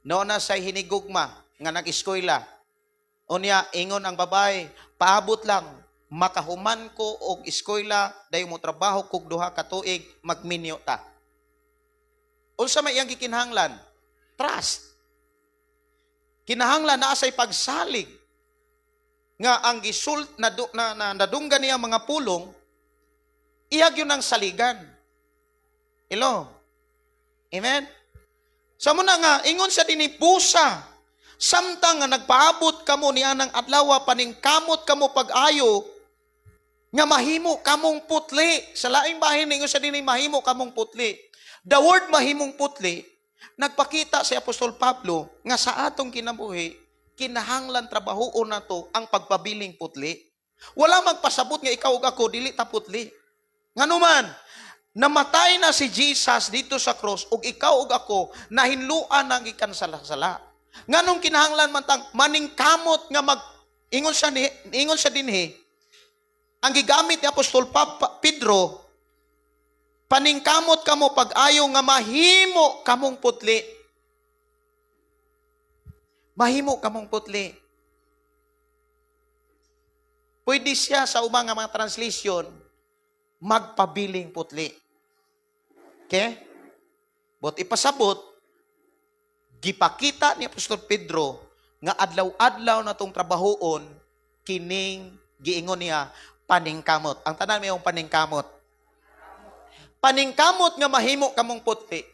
no na say hinigugma nga nag-eskwela. Unya ingon ang babae, "Paabot lang, makahuman ko og eskwela, dayon mo trabaho kog 2 ka tuig, magminyo ta." Unsa may iyang gikinahanglan? Trust. Kinahanglan naa say pagsalig nga ang gisult na, na, na nadunggan niya mga pulong, iya gyud ang saligan. Hello. Amen. Sa mo na nga ingon sa dinhi, "Busa, samtang nga nagpaabot kamo ni anang adlaw, paningkamot kamo pag-ayo nga mahimo kamong putli." Sa laing bahin, ingon sa dinhi, mahimo kamong putli. The word "mahimong putli" Nagpakita si Apostol Pablo nga sa atong kinabuhi, kinahanglan trabahoon nato ang pagpabiling putli. Wala magpasabot nga ikaw ug ako dili ta putli. Nganuman, namatay na si Jesus dito sa cross ug ikaw ug ako nahinluan ang gikan sa sala. Nganong kinahanglan man tang maningkamot nga mag ingon siya dinhi, ang gigamit ni Apostol Pedro, "Paningkamot kamo pag-ayo nga mahimo kamong putli." Mahimo kamong putli. Pwede siya sa ubang nga mga translation, magpabiling putli. Okay? But ipasabot, gipakita ni Apostol Pedro nga adlaw-adlaw na tong trabahoon kining giingon niya, paningkamot. Ang tanan mayong paningkamot. Paningkamot nga mahimo kamong putli.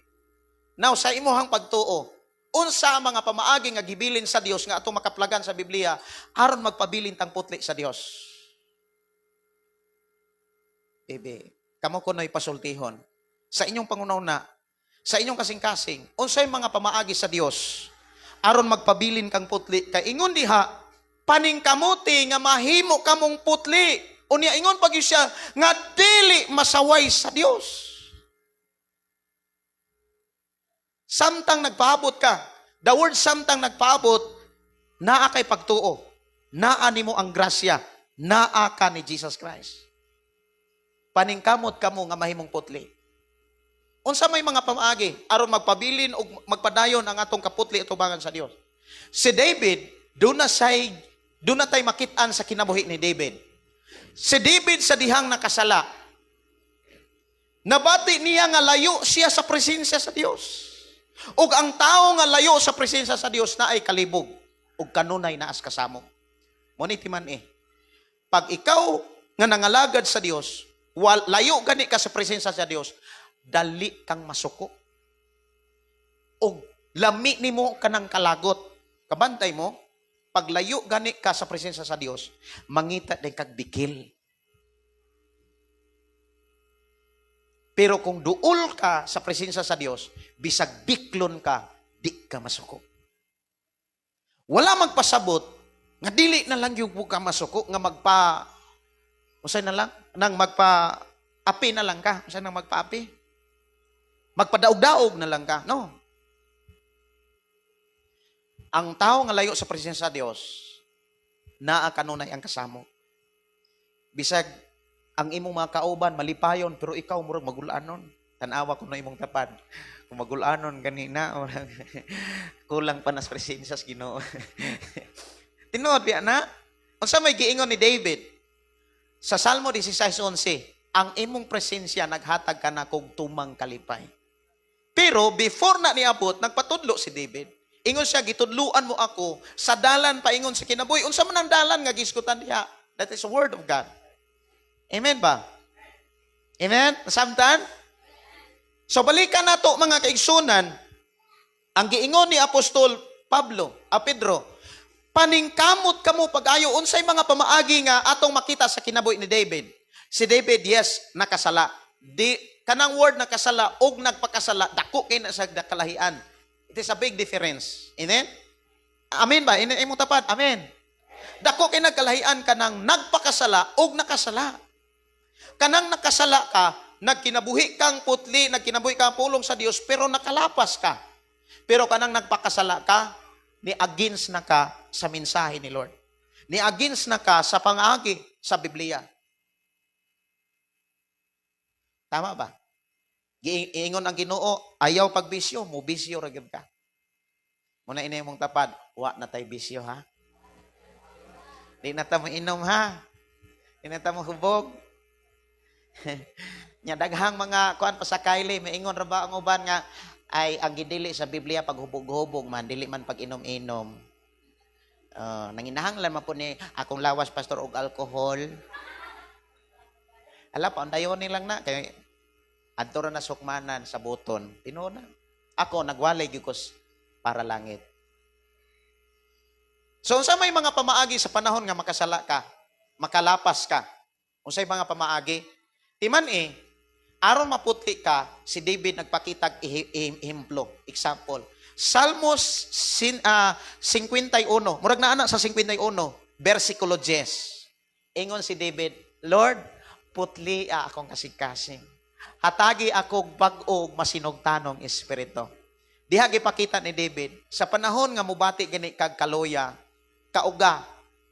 Now, sa imuhang pagtuo, unsa ang mga pamaagi nga gibilin sa Dios nga atong makaplagan sa Biblia aron magpabilin tang putli sa Dios? Bebe, kamo kuno'y pasultihon. Sa inyong pangunauna, sa inyong kasing-kasing, unsay mga pamaagi sa Dios aron magpabilin kang putli? Kay ingon diha, paningkamuti nga mahimo kamong putli. Unya ingon pag siya nga dili masaway sa Dios. Samtang nagpaabot ka, the word "samtang nagpaabot," naa kay pagtuo, naa nimo ang grasya, naa ka ni Jesus Christ. Paningkamot kamo nga mahimong putli. Unsa may mga pamaagi aron magpabilin og magpadayon ang atong kaputli atubangan sa Dios? Si David, doon na tay makit-an sa kinabuhi ni David. Si David sa dihang nakasala, nabati niya nga layo siya sa presensya sa Dios. Ug ang tao nga layo sa presensya sa Dios na ay kalibog ug kanunay naas kasamo. Mo ni timan eh. Pag ikaw nga nangalagad sa Dios, layo gani ka sa presensya sa Dios, dali kang masuko. Og lami nimo kanang kalagot. Kabantay mo, pag layo gani ka sa presensya sa Dios, mangita din kag bikil. Pero kung duol ka sa presensya sa Dios, bisag biklon ka, di ka masuko. Wala magpasabot nga dili na lang yung ka masuko nga magpa usay na lang nang magpa api na lang ka, usay nang magpa-api. Magpadaog-daog na lang ka. No. Ang tao nga layo sa presensya sa Dios, naa kanunay ang kasamo. Bisag ang imong mga kauban malipayon pero ikaw murag magulanon. Tan-awa ko na imong tapad. Kung magulanon ganina, kulang pa nas presensya sa Ginoo. Tinuod biya na? Unsa may giingon ni David? Sa Salmo 16:11, ang imong presensya naghatag ka na kog tumang kalipay. Pero before na niabot, nagpatudlo si David. Ingon siya, "Gitudluan mo ako sa dalan paingon sa kinabuhi." Unsa man ang dalan nga gisgutan diha? That is the word of God. Amen ba? Amen? Nasamtan? So balikan nato, mga kaigsunan, ang giingon ni Apostol Pablo, a Pedro, paningkamot kamo pag-ayo. Unsay mga pamaagi nga atong makita sa kinabuhi ni David? Si David, yes, nakasala. Di kanang word nakasala og nagpakasala, dako kay na sa kalahian. It is a big difference. Amen? Amen ba? Amen imong tapad. Amen. Dako kay nagkalahian kanang nagpakasala og nakasala. Kanang nakasala ka, nagkinabuhi kang putli, nagkinabuhi kang pulong sa Dios, pero nakalapas ka. Pero kanang nagpakasala ka, ni against na ka sa mensahe ni Lord. Ni against na ka sa pangagi sa Biblia. Tama ba? Giingon ang Ginoo, ayaw pagbisyo, mo bisyo ra gyud ka. Muna ina imong tapad, wa na tay bisyo ha. Di na ta mo inom ha. Di na ta mo hubog. Nya daghang mga kuan pa sa Kylie, maingon ra ba ang uban nga ay ang gidili sa Biblia paghubog-hubog man, dili man pag inom-inom. Nanginahanglan man po ni akong lawas, pastor, og alcohol. Ala pa dayon nilang na kay adto ra na sukmanan sa buton. Tinuod na. Ako nagwalay gyud ko para langit. So unsa may mga pamaagi sa panahon nga makasala ka, makalapas ka? Unsay mga pamaagi? Timan eh, Aron maputli ka, si David nagpakitag ehemplo, example. Salmos 51, murag na ana sa 51, versikulo 10. Ingon si David, "Lord, putli akong kasing-kasing. Hatagi akong bag-o masinugtanong espiritu." Diha gipakita ni David, sa panahon nga mubati gani kag kaluya, kauga,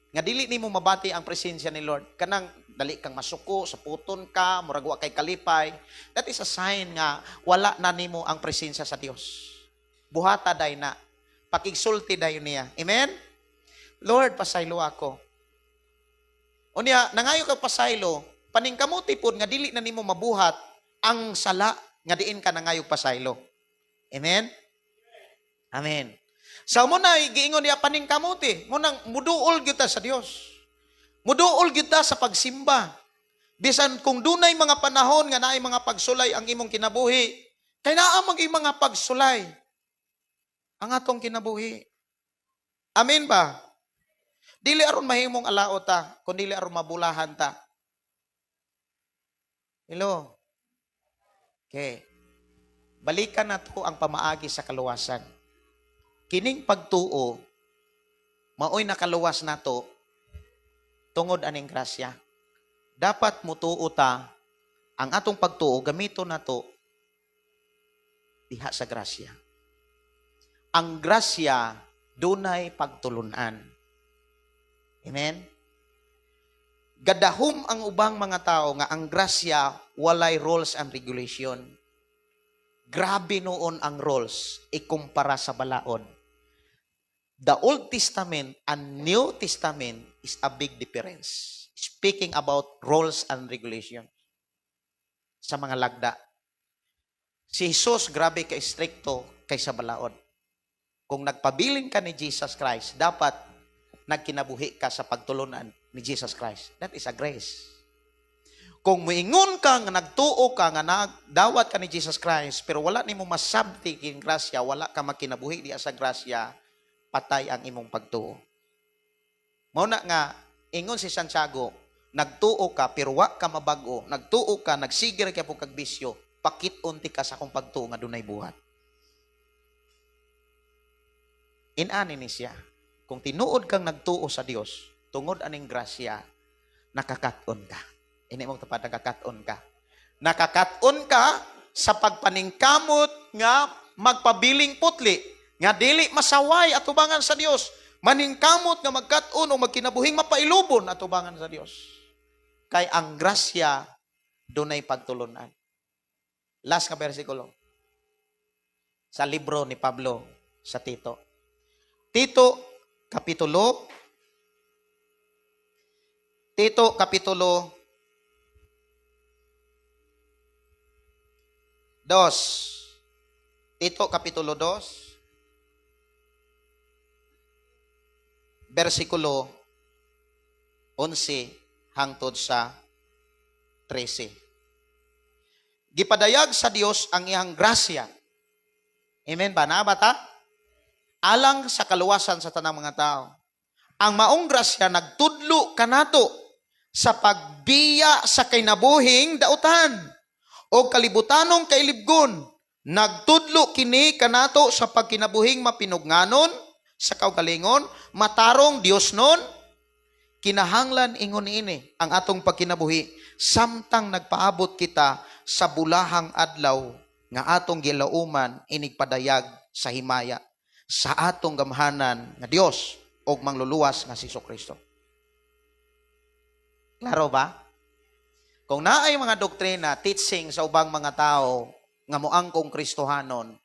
nga dili nimo mabati ang presensya ni Lord, kanang dali kang masuko, saputon ka, murag wa kay kalipay, that is a sign nga wala na nimo ang presensya sa Dios. Buhata day na. Pakigsulti dayon niya. Amen? "Lord, pasaylo ako." Unya, nangayo kag pasaylo, paningkamuti pod nga dili na nimo mabuhat ang sala nga diin ka nangayo pasaylo. Amen? Amen. Sa mo na giingon niya paningkamuti, munang muduol gyud ta sa Dios. Muduol gyud ta sa pagsimba. Bisan kung dunay mga panahon nga naay mga pagsulay ang imong kinabuhi, kay naa man gyud mga pagsulay ang atong kinabuhi. Amen ba? Dili aron mahimong alao ta, kun dili aron mabulahan ta. Hello? Okay. Balikan nato ang pamaagi sa kaluwasan. Kining pagtuo, maoy nakaluwas nato tungod aning grasya. Dapat mutuo ta, ang atong pagtuo gamito nato diha sa grasya. Ang grasya dunay pagtulunan. Amen? Gadahom ang ubang mga tao nga ang grasya walay rules and regulation. Grabe noon ang rules ikumpara sa balaod. The Old Testament and New Testament is a big difference. Speaking about rules and regulation sa mga lagda. Si Jesus, grabe ka strikto kaysa balaod. Kung nagpabilin ka ni Jesus Christ, dapat nagkinabuhi ka sa pagtulunan ni Jesus Christ. That is a grace. Kung muingon ka nga nagtuo ka nga nagdawat ka ni Jesus Christ, pero wala nimo masabti king grasya, wala ka makinabuhi diha sa grasya, patay ang imong pagtuo. Mao na nga ingon si Santiago, nagtuo ka pero wa ka mabag-o, nagtuo ka, nagsige ra po kag bisyo, pakit-unti ka sa akong pagtuo nga dunay buhat. Inani ni siya. Kung tinuod kang nagtuo sa Dios, tungod aning grasya, nakakat-on ka. Ini mong tapat, nakakat-on ka. Nakakat-on ka sa pagpaningkamot nga magpabiling putli, nga dili masaway atubangan sa Dios. Maningkamot nga magkat-on o magkinabuhing mapailubon atubangan sa Dios. Kay ang grasya dunay pagtulunan. Last nga bersikulo. Sa libro ni Pablo sa Tito. Tito kapitulo 2. Tito kapitulo 2 versikulo 11 hangtod sa 13. Gipadayag sa Dios ang iyang grasya. Amen ba? Naa ba ta? Alang sa kaluwasan sa tanang mga tao. Ang maong grasya nagtudlo kanato sa pagbiya sa kinabuhing dautan o kalibutanong kailibgon. Nagtudlo kini kanato sa pagkinabuhing mapinugnanon sa kaugalingon, matarong Dios nun, kinahanglan ingon ini ang atong pagkinabuhi samtang nagpaabot kita sa bulahang adlaw nga atong gilauman inigpadayag sa himaya sa atong gamhanan nga Dios og mangluluwas nga si Kristo. Klaro ba? Kung naay mga doktrina, teaching sa ubang mga tao nga moangkong Kristohanon,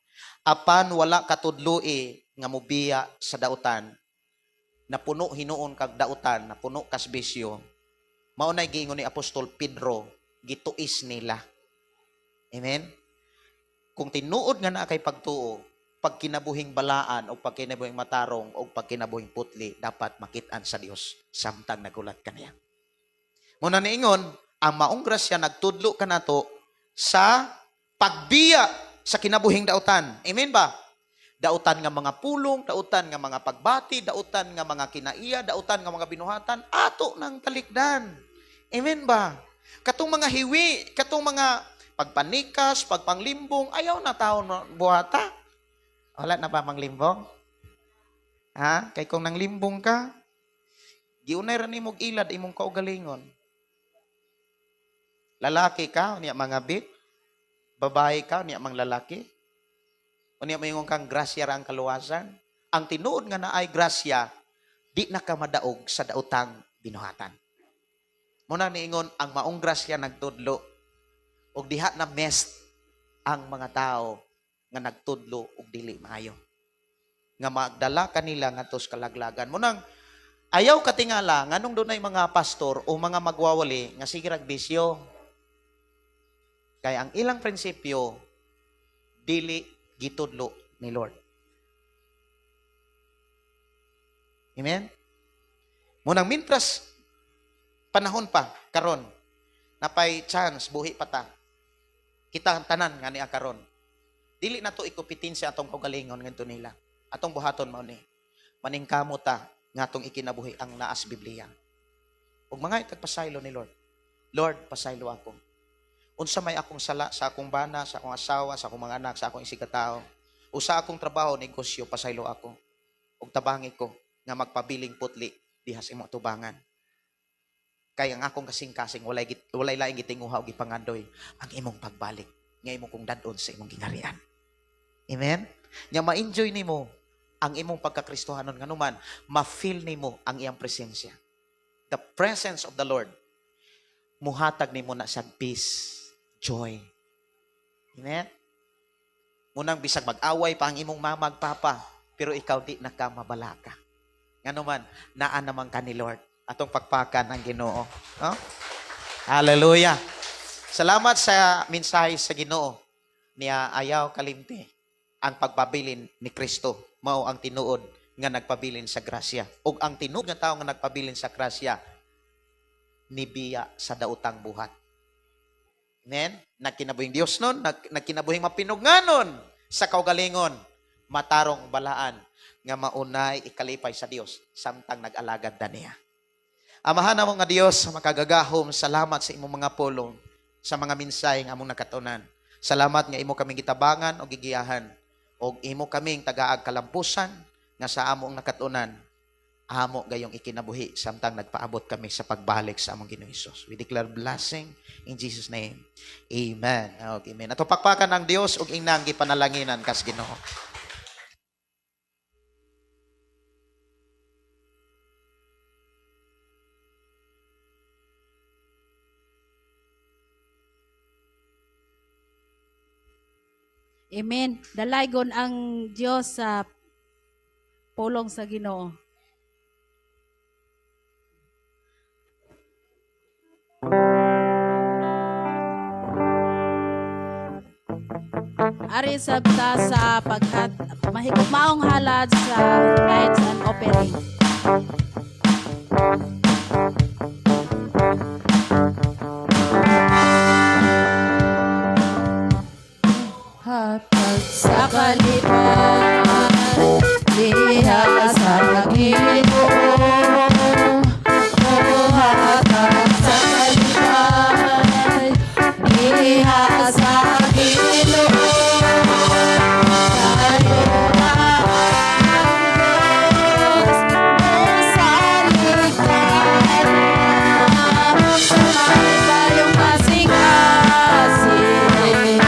apan wala katudloi nga mobiya sa dautan, napuno hinuon kag dautan, napuno kas bisyo, mao nay giingon ni Apostol Pedro, gituis nila. Amen? Kung tinuod nga naa kay pagtuo, pagkinabuhing balaan o pagkinabuhing matarong o pagkinabuhing putli, dapat makit-an sa Dios samtang nagulat kaniya. Muna niingon, ang maong grasya nagtudlo kanato sa pagbiya sa kinabuhing dautan. Amen ba? Dautan nga mga pulong, dautan nga mga pagbati, dautan nga mga kinaiya, dautan nga mga binuhatan, ato nang talikdan. Amen ba? Katong mga hiwi, katong mga Pagpanikas, pagpanglimbong, ayaw na tao buhata. Wala na ba manglimbong? Ha? Kay kung nanglimbong ka, giunay ra nimog ilad imong kaugalingon. Lalaki ka, unya mga bit. Babae ka, unya mang lalaki. Unya moingon kang grasya ra ang kaluwasan. Ang tinuod nga naay grasya, di na ka madaog sa daotang binuhatan. Muna niingon ang maong grasya nagtudlo og diha na mess ang mga tao nga nagtudlo og dili maayo. Nga magdala kanila ngadto sa kalaglagan. Munang ayaw katingala nganong dunay mga pastor o mga magwawali nga sige rag bisyo. Kay ang ilang prinsipyo dili gitudlo ni Lord. Amen? Munang mintras panahon pa karon napay chance buhi pa ta. Kita ang tanan nga niya karon. Dili na to ikupitin sa atong kaugalingon ngadto nila. Atong buhaton mao ni. Maningkamot ta nga atong ikinabuhi ang naas Biblia. Ug mga itagpasaylo ni Lord. Lord, pasaylo ako. Unsa may akong sala sa akong bana, sa akong asawa, sa akong mga anak, sa akong isigkatawo, o sa akong trabaho, negosyo, pasaylo ako. Ug tabangi ko nga magpabiling putli diha sa imong atubangan. Kay ang akong kasing-kasing walay laing gitinguha og gipangandoy ang imong pagbalik nga imong kong dad-on sa imong gingharian. Amen? Nya ma-enjoy nimo ang imong pagkakristohanon nganuman, ma-feel nimo ang iyang presensya. The presence of the Lord muhatag nimo na sa peace, joy. Amen? Munang bisag mag-away pa ang imong mama ug papa, pero ikaw di na ka mabalaka. Nganuman, naa naman ka ni Lord. Atong pakpakan ang Ginoo. No? Hallelujah. Salamat sa mensahe sa Ginoo niya ayaw kalimti ang pagpabilin ni Kristo mao ang tinuod nga nagpabilin sa grasya. Ug ang tinuod nga tawo nga nagpabilin sa grasya nibiya sa daotang buhat. Amen? Nagkinabuhing Dios nun, nagkinabuhing mapinugnanon sa kaugalingon, matarong balaan nga maunay ikalipay sa Dios samtang nag-alagad na niya. Amahan namo nga Dios, makagagahom, salamat sa imong mga pulong, sa mga mensahe nga among nakatunan. Salamat nga imo kaming gitabangan o gigiyahan og imo kaming tagaag kalampusan nga sa among nakatunan amo gayong ikinabuhi samtang nagpaabot kami sa pagbalik sa among Ginoong Hesus. We declare blessing in Jesus' name. Amen. Okay, amen. Ato pakpakan ang Dios ug inang gipanalanginan kas Ginoo. Amen. Dalaygon ang Dios sa pulong sa Ginoo. Ari sabta sa paghat mahigugmaong halad sa tithes and offering. Hatag sa kalipay, diha sa Ginoo. Hatag sa kalipay, diha sa Ginoo. Tayo ang Diyos, mosalig kaniya. Sa tayong kasing-kasing.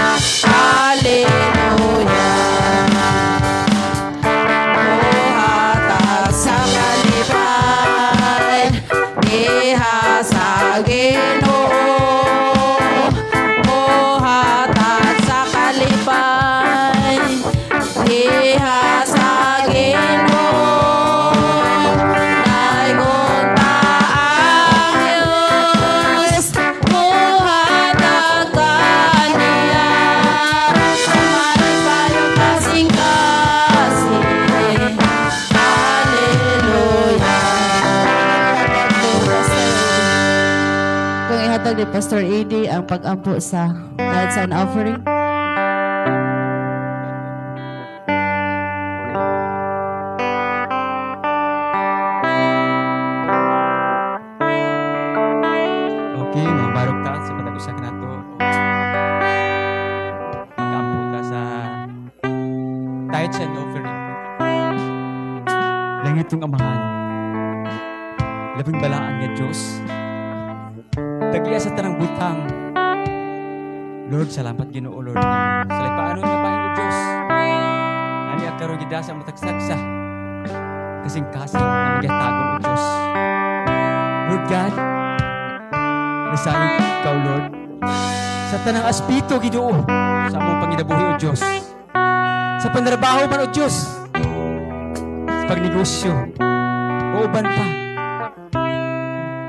Hallelujah. Mohatag sa kalipay, diha sa Ginoo. Mohatag sa kalipay, diha sa Ginoo. Daygon ta ang Diyos, mohatag kaniya. Sa malipayong kasing-kasing. Hallelujah. Kung ihatag ni Pastor AD ang pag-ampo sa tithes and offering. Okay, mga barog ta sa patag usa kanato. Tithes and offering. Langitnong Amahan, labing balaan nga Diyos, tag-iya sa tanang butang. Lord, salamat Ginoo, Lord. Sa paano nga bahin o Diyos. Nani karon gida sa matagsa kasing-kasing na magyatagon o Diyos. Lord God, nasayod ikaw, Lord. Sa tanang aspeto, Ginoo, sa among panginabuhi o Diyos. Sa panrabaho man o Diyos, sa pagnegosyo, o uban pa.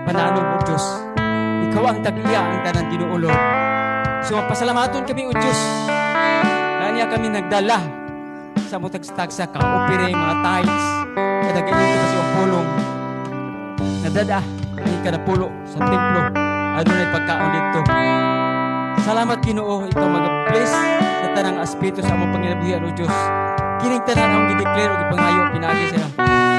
Pananom o Diyos. Ikaw ang tag-iya ang tanan, Ginoo, Lord. So mapasalamaton kami o Diyos. Naniya kami nagdala sa mutagsa ka offering, mga tithes kada ganito kasi ang pulong nadada ang ikanapulo sa templo, adunay pagkaon dito. Salamat, Ginoo, ikaw mag-bless sa tanang aspeto sa among panginabuhian o Diyos. Kining tanan ang gideclare o gipangayo pinaagi sa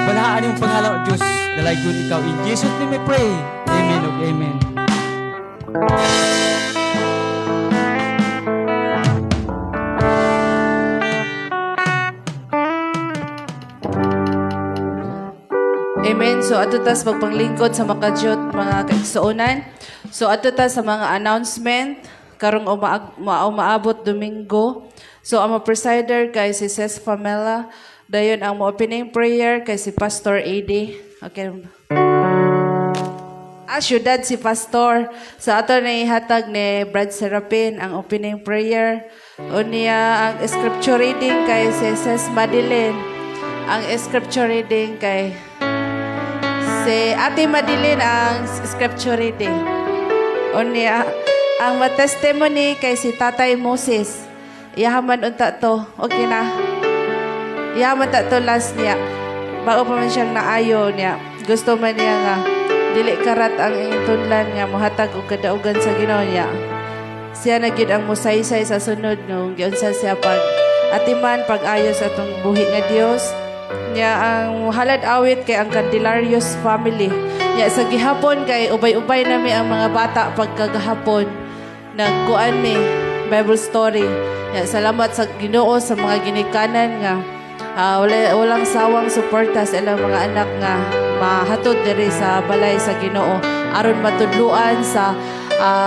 balaan imong pangalan o Diyos. Dalaygon ikaw. In Jesus' name we pray. Amen ug amen. Amen. So adto ta sa pagpanglingkod sa makajot, mga kaigsuonan. So adto ta sa mga announcement karong umaabot Domingo. So ang presider kay si Ses Famela. Dayon ang mo opening prayer kay si Pastor AD. Okay. Ah, syudad si Pastor. Sa ato na ihatag ni Brad Serapin ang opening prayer. Unya ang scripture reading kay si Ses Madeline. Ang scripture reading kay si Ate Madeline ang scripture reading. Unya ang ma-testimony kay si Tatay Moses. Iyahaman unta to. Okay na. Iyahaman ta to last niya. Bago pa man siyang naayo niya. Gusto man niya nga dili karat ang tunlan nga mohatag og kadaugan sa Ginoo niya. Siya na gyud ang musaysay sa sunod nung giunsa siya pag atiman pag-ayo sa atong buhi nga Dios. Nya ang halad awit kay ang Candelarios family. Nya sa gihapon kay ubay-ubay nami ang mga bata pagkagahapon. Nagkuan mi Bible story. Nya salamat sa Ginoo sa mga ginikanan nga walang sawang suporta sa ilang mga anak nga mahatod diri sa balay sa Ginoo aron matudluan sa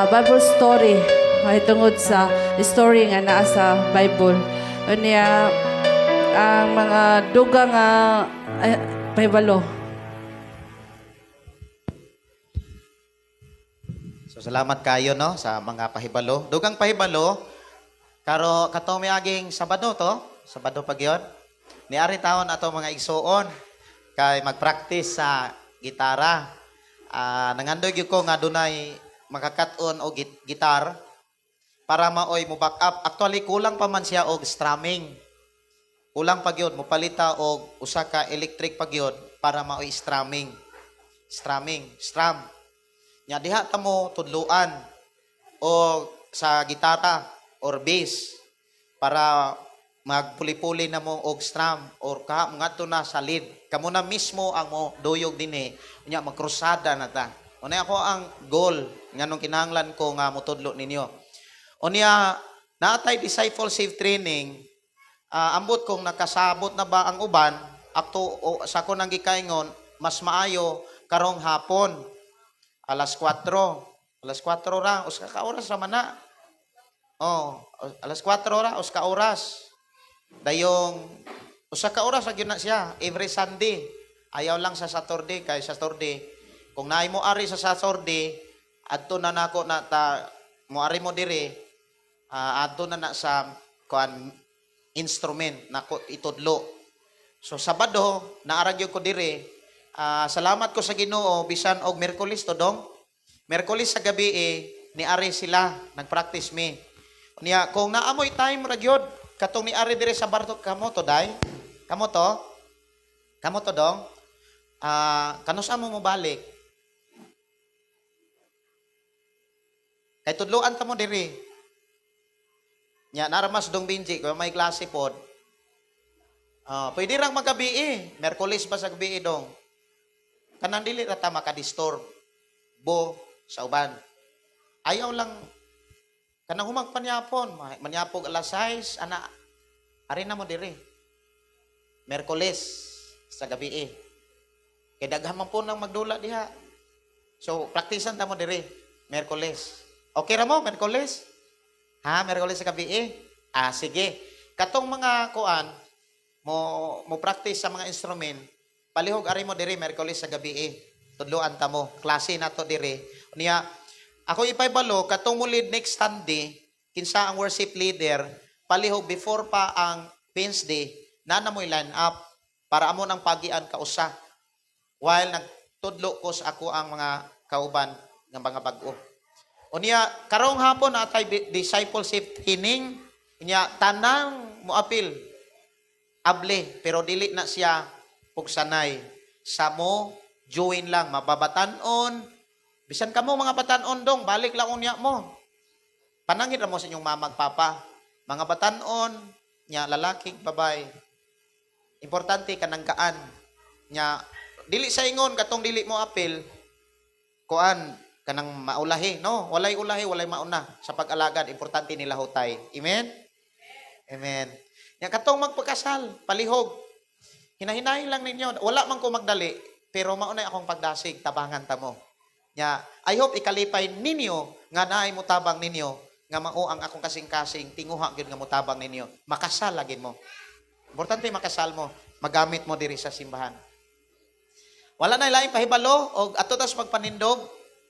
Bible story mahitungod sa story nga naa sa Bible. Unya ang mga duga nga ay, pahibalo. So salamat kayo, no, sa mga pahibalo. Dugang pahibalo karo kato miaging Sabado to, Sabado pa gyud. Niari taon ato mga igsuon kay magpractice sa gitara. Nangandoy gyud ko nga dunay makakat-on og gitar para maoy mo back up. Actually kulang pa man siya og strumming. Kulang pa gyud mopalita og usa ka electric pa gyud para maoy strumming. Strumming, strum. Nya diha ta mo tudluan o sa gitara or bass para magpuli-puli na mo og strum or ka ngadto na sa lead. Kamo na mismo ang mo duyog dinhi, unya magkrusada na ta. Unya ako ang goal nganong kinahanglan ko nga motudlo ninyo. Unya naatay discipleship training, ambot kung nakasabot na ba ang uban akto o, sa ko nang gikaingon mas maayo karong hapon alas 4. Alas 4 ra, usa ka oras ra man na. Oh, alas 4 ra, usa ka oras. Dayong usa ka oras ra gyud na siya every Sunday. Ayaw lang sa Saturday kay Saturday kung naay mo ari sa Saturday adto na nako na ta mo ari mo diri, adto na na sa kuan instrument nako itudlo. So Sabado naara gyud ko diri. Salamat ko sa Ginoo bisan og Miyerkules to dong. Miyerkules sa gabi eh, ni ari sila nagpractice mi. Niya kung naamoy time ra gyud katong ni ari diri sa Barto kamo to day. Kamo to? Kamo to dong? Kanusa mo mobalik? Kay tudloan ta mo diri. Nya naramas dong Benji kung may klase pod. Pwede rang magabi eh. Miyerkules pa sa gabi eh, dong. Kanang dili ra ta makadisturb bo sa uban. Ayaw lang kanang humang panyapon, manyapog alas 6, ana ari na mo diri. Merkoles sa gabi eh. Kay daghan man po nang magdula diha. So, praktisan ta mo dire, Merkoles. Okay ra mo, Merkoles? Ha, Merkoles sa gabi eh. Ah, sige. Katong mga kuan, mo mo practice sa mga instrument, palihog ari mo dire Merkoles sa gabi eh. Tudloan ta mo, klase nato dire. Niya, ako ipaybalo katong mo lead next Sunday, kinsa ang worship leader, palihog before pa ang Wednesday, na na mo'y line up para amo nang pagian kausa while nagtudlo ko sa ako ang mga kauban ng mga bag-o. Unya karong hapon atay discipleship training, unya tanang moapil able pero dili na siya pugsanay. Sa mo join lang mababatan-on. Bisan kamo mga batan-on dong, balik lang unya mo. Panangit ra mo sa inyong mama ug papa. Mga batan-on, nya lalaki, babae. Importante kanang kaan. Nya dili sa ingon katong dili mo apil kuan kanang maulahi, no? Walay ulahi, walay mauna sa pag-alagad, importante nila hutay. Amen. Amen. Nya katong magpakasal, palihog. Hinahinahin lang ninyo. Wala man ko magdali, pero maunay akong pagdasig, tabangan ta mo. Nya, I hope ikalipay ninyo nga naay mutabang ninyo nga mao ang akong kasing-kasing tinguha gyud nga mutabang ninyo. Makasal lagi mo. Importante makasal mo, magamit mo diri sa simbahan. Wala na laing pahibalo og ato ta sa pagpanindog,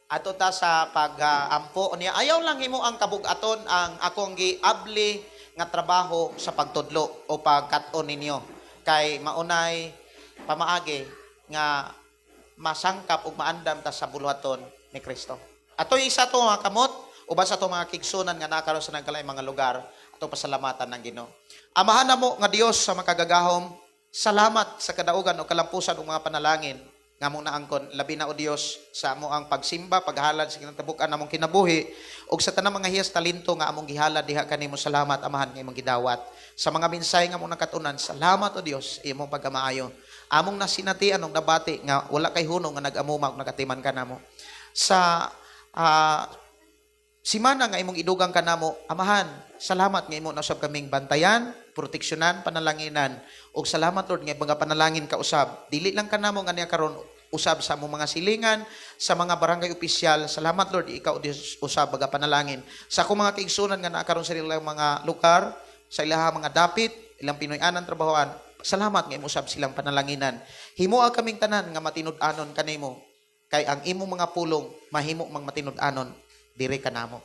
ato ta sa pag-ampo niya. Ayaw lang himo ang kabug-aton ang akong giabli nga trabaho sa pagtudlo o pagkat-on ninyo. Kay maunay pamaagi nga masangkap ug maandam ta sa buluhaton ni Kristo. Atoy isa to mga kamot uban sa ato mga kigsunan nga nakaron sa nagkalaing mga lugar ato pasalamatan ng Ginoo. Amahan namo nga Dios sa makagagahom, salamat sa kadaugan o kalampusan ug mga panalangin nga among naangkon, labi na o Dios sa amo ang pagsimba, paghalad sa kinatabukan namong kinabuhi ug sa tanang mga hiyas talento nga among gihalad diha kanimo. Salamat, Amahan, nga imong gidawat. Sa mga mensahe nga among nakatunan, salamat o Dios imong pagkamaayo. Among nasinatian ug nabati nga wala kay hunong nga nag-amuma ug nagatiman kanamo. Sa simana nga imong idugang kanamo, Amahan, salamat nga imo nausab kaming bantayan, proteksyonan, panalanginan. Ug salamat, Lord, nga mga panalangin kausab. Dili lang kanamo nga niya karon usab sa among mga silingan, sa mga barangay opisyal. Salamat, Lord, ikaw Dios usab baga panalangin. Sa akong mga kaigsunan nga naa karon sa ilang mga lugar, sa ilaha mga dapit, ilang Pinoy-anan trabahoan. Salamat nga imo usab silang panalanginan. Himoa kaming tanan nga matinud-anon kanimo kay ang imong mga pulong mahimo mang matinud-anon dire kanamo.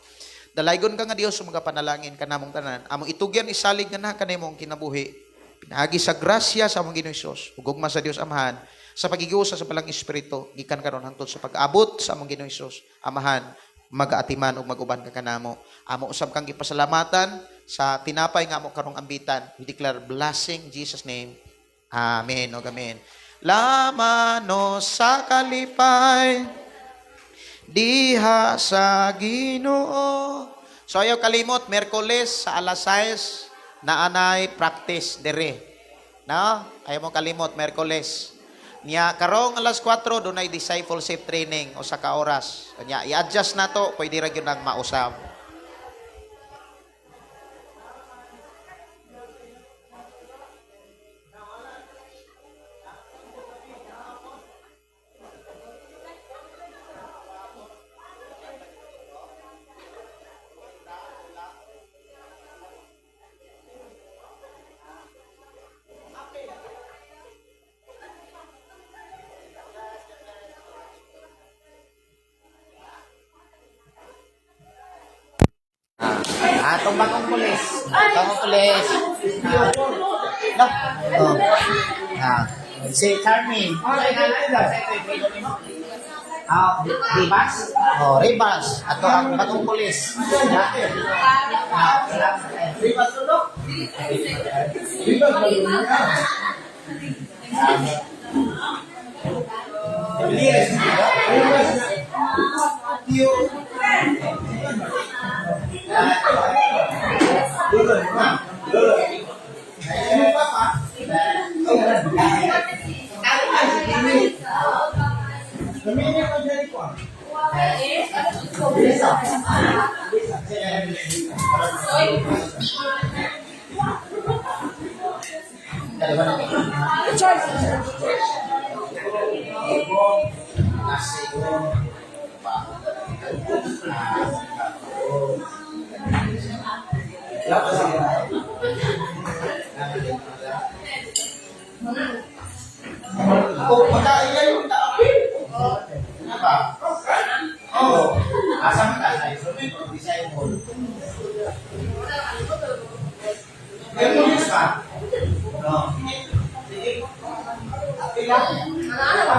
Dalaygon ka nga Dios sa mga panalangin kanamong tanan. Among itugyan isalig nga na kanimo ang kinabuhi. Pinaagi sa grasya sa among Ginoong Hesus ug gugma sa Dios Amahan sa pagigisa sa balang Espiritu gikan karon hangtod sa pag-abot sa among Ginoong Hesus. Amahan, magaatiman ug maguban ka kanamo. Amo usab kang gipasalamatan sa tinapay nga amo karong ambitan. We declare blessing in Jesus name. Amen ug amen. Lamano sa kalipay diha sa Ginoo. So ayaw kalimot, Merkoles sa alas 6 na anay practice dire. No? Ayaw mo kalimot, Merkoles. Nya karong alas 4 dunay discipleship training usa ka oras. Nya i-adjust na to, pwede ra gyud nang mausab. Atong bagong pulis. Bagong pulis. No. Oh. Ah. Si Carmen. Ah, Ribas? Oh, Ribas. Ato ang bagong pulis. Ah, Ribas tulo. Oh, pagkain kayo, taapin. Ano ba? Oo. Asa man ka sa instrument o disciple? Ganun ba? No. Sige. Apil lang. Ano ba?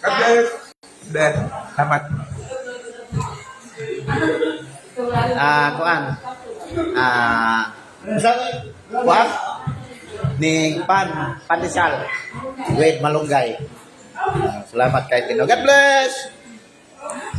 God bless. Bless. Salamat. Kuan. Kuan? Ning pan, pandesal with malunggay. Salamat kay Ginoo. God bless.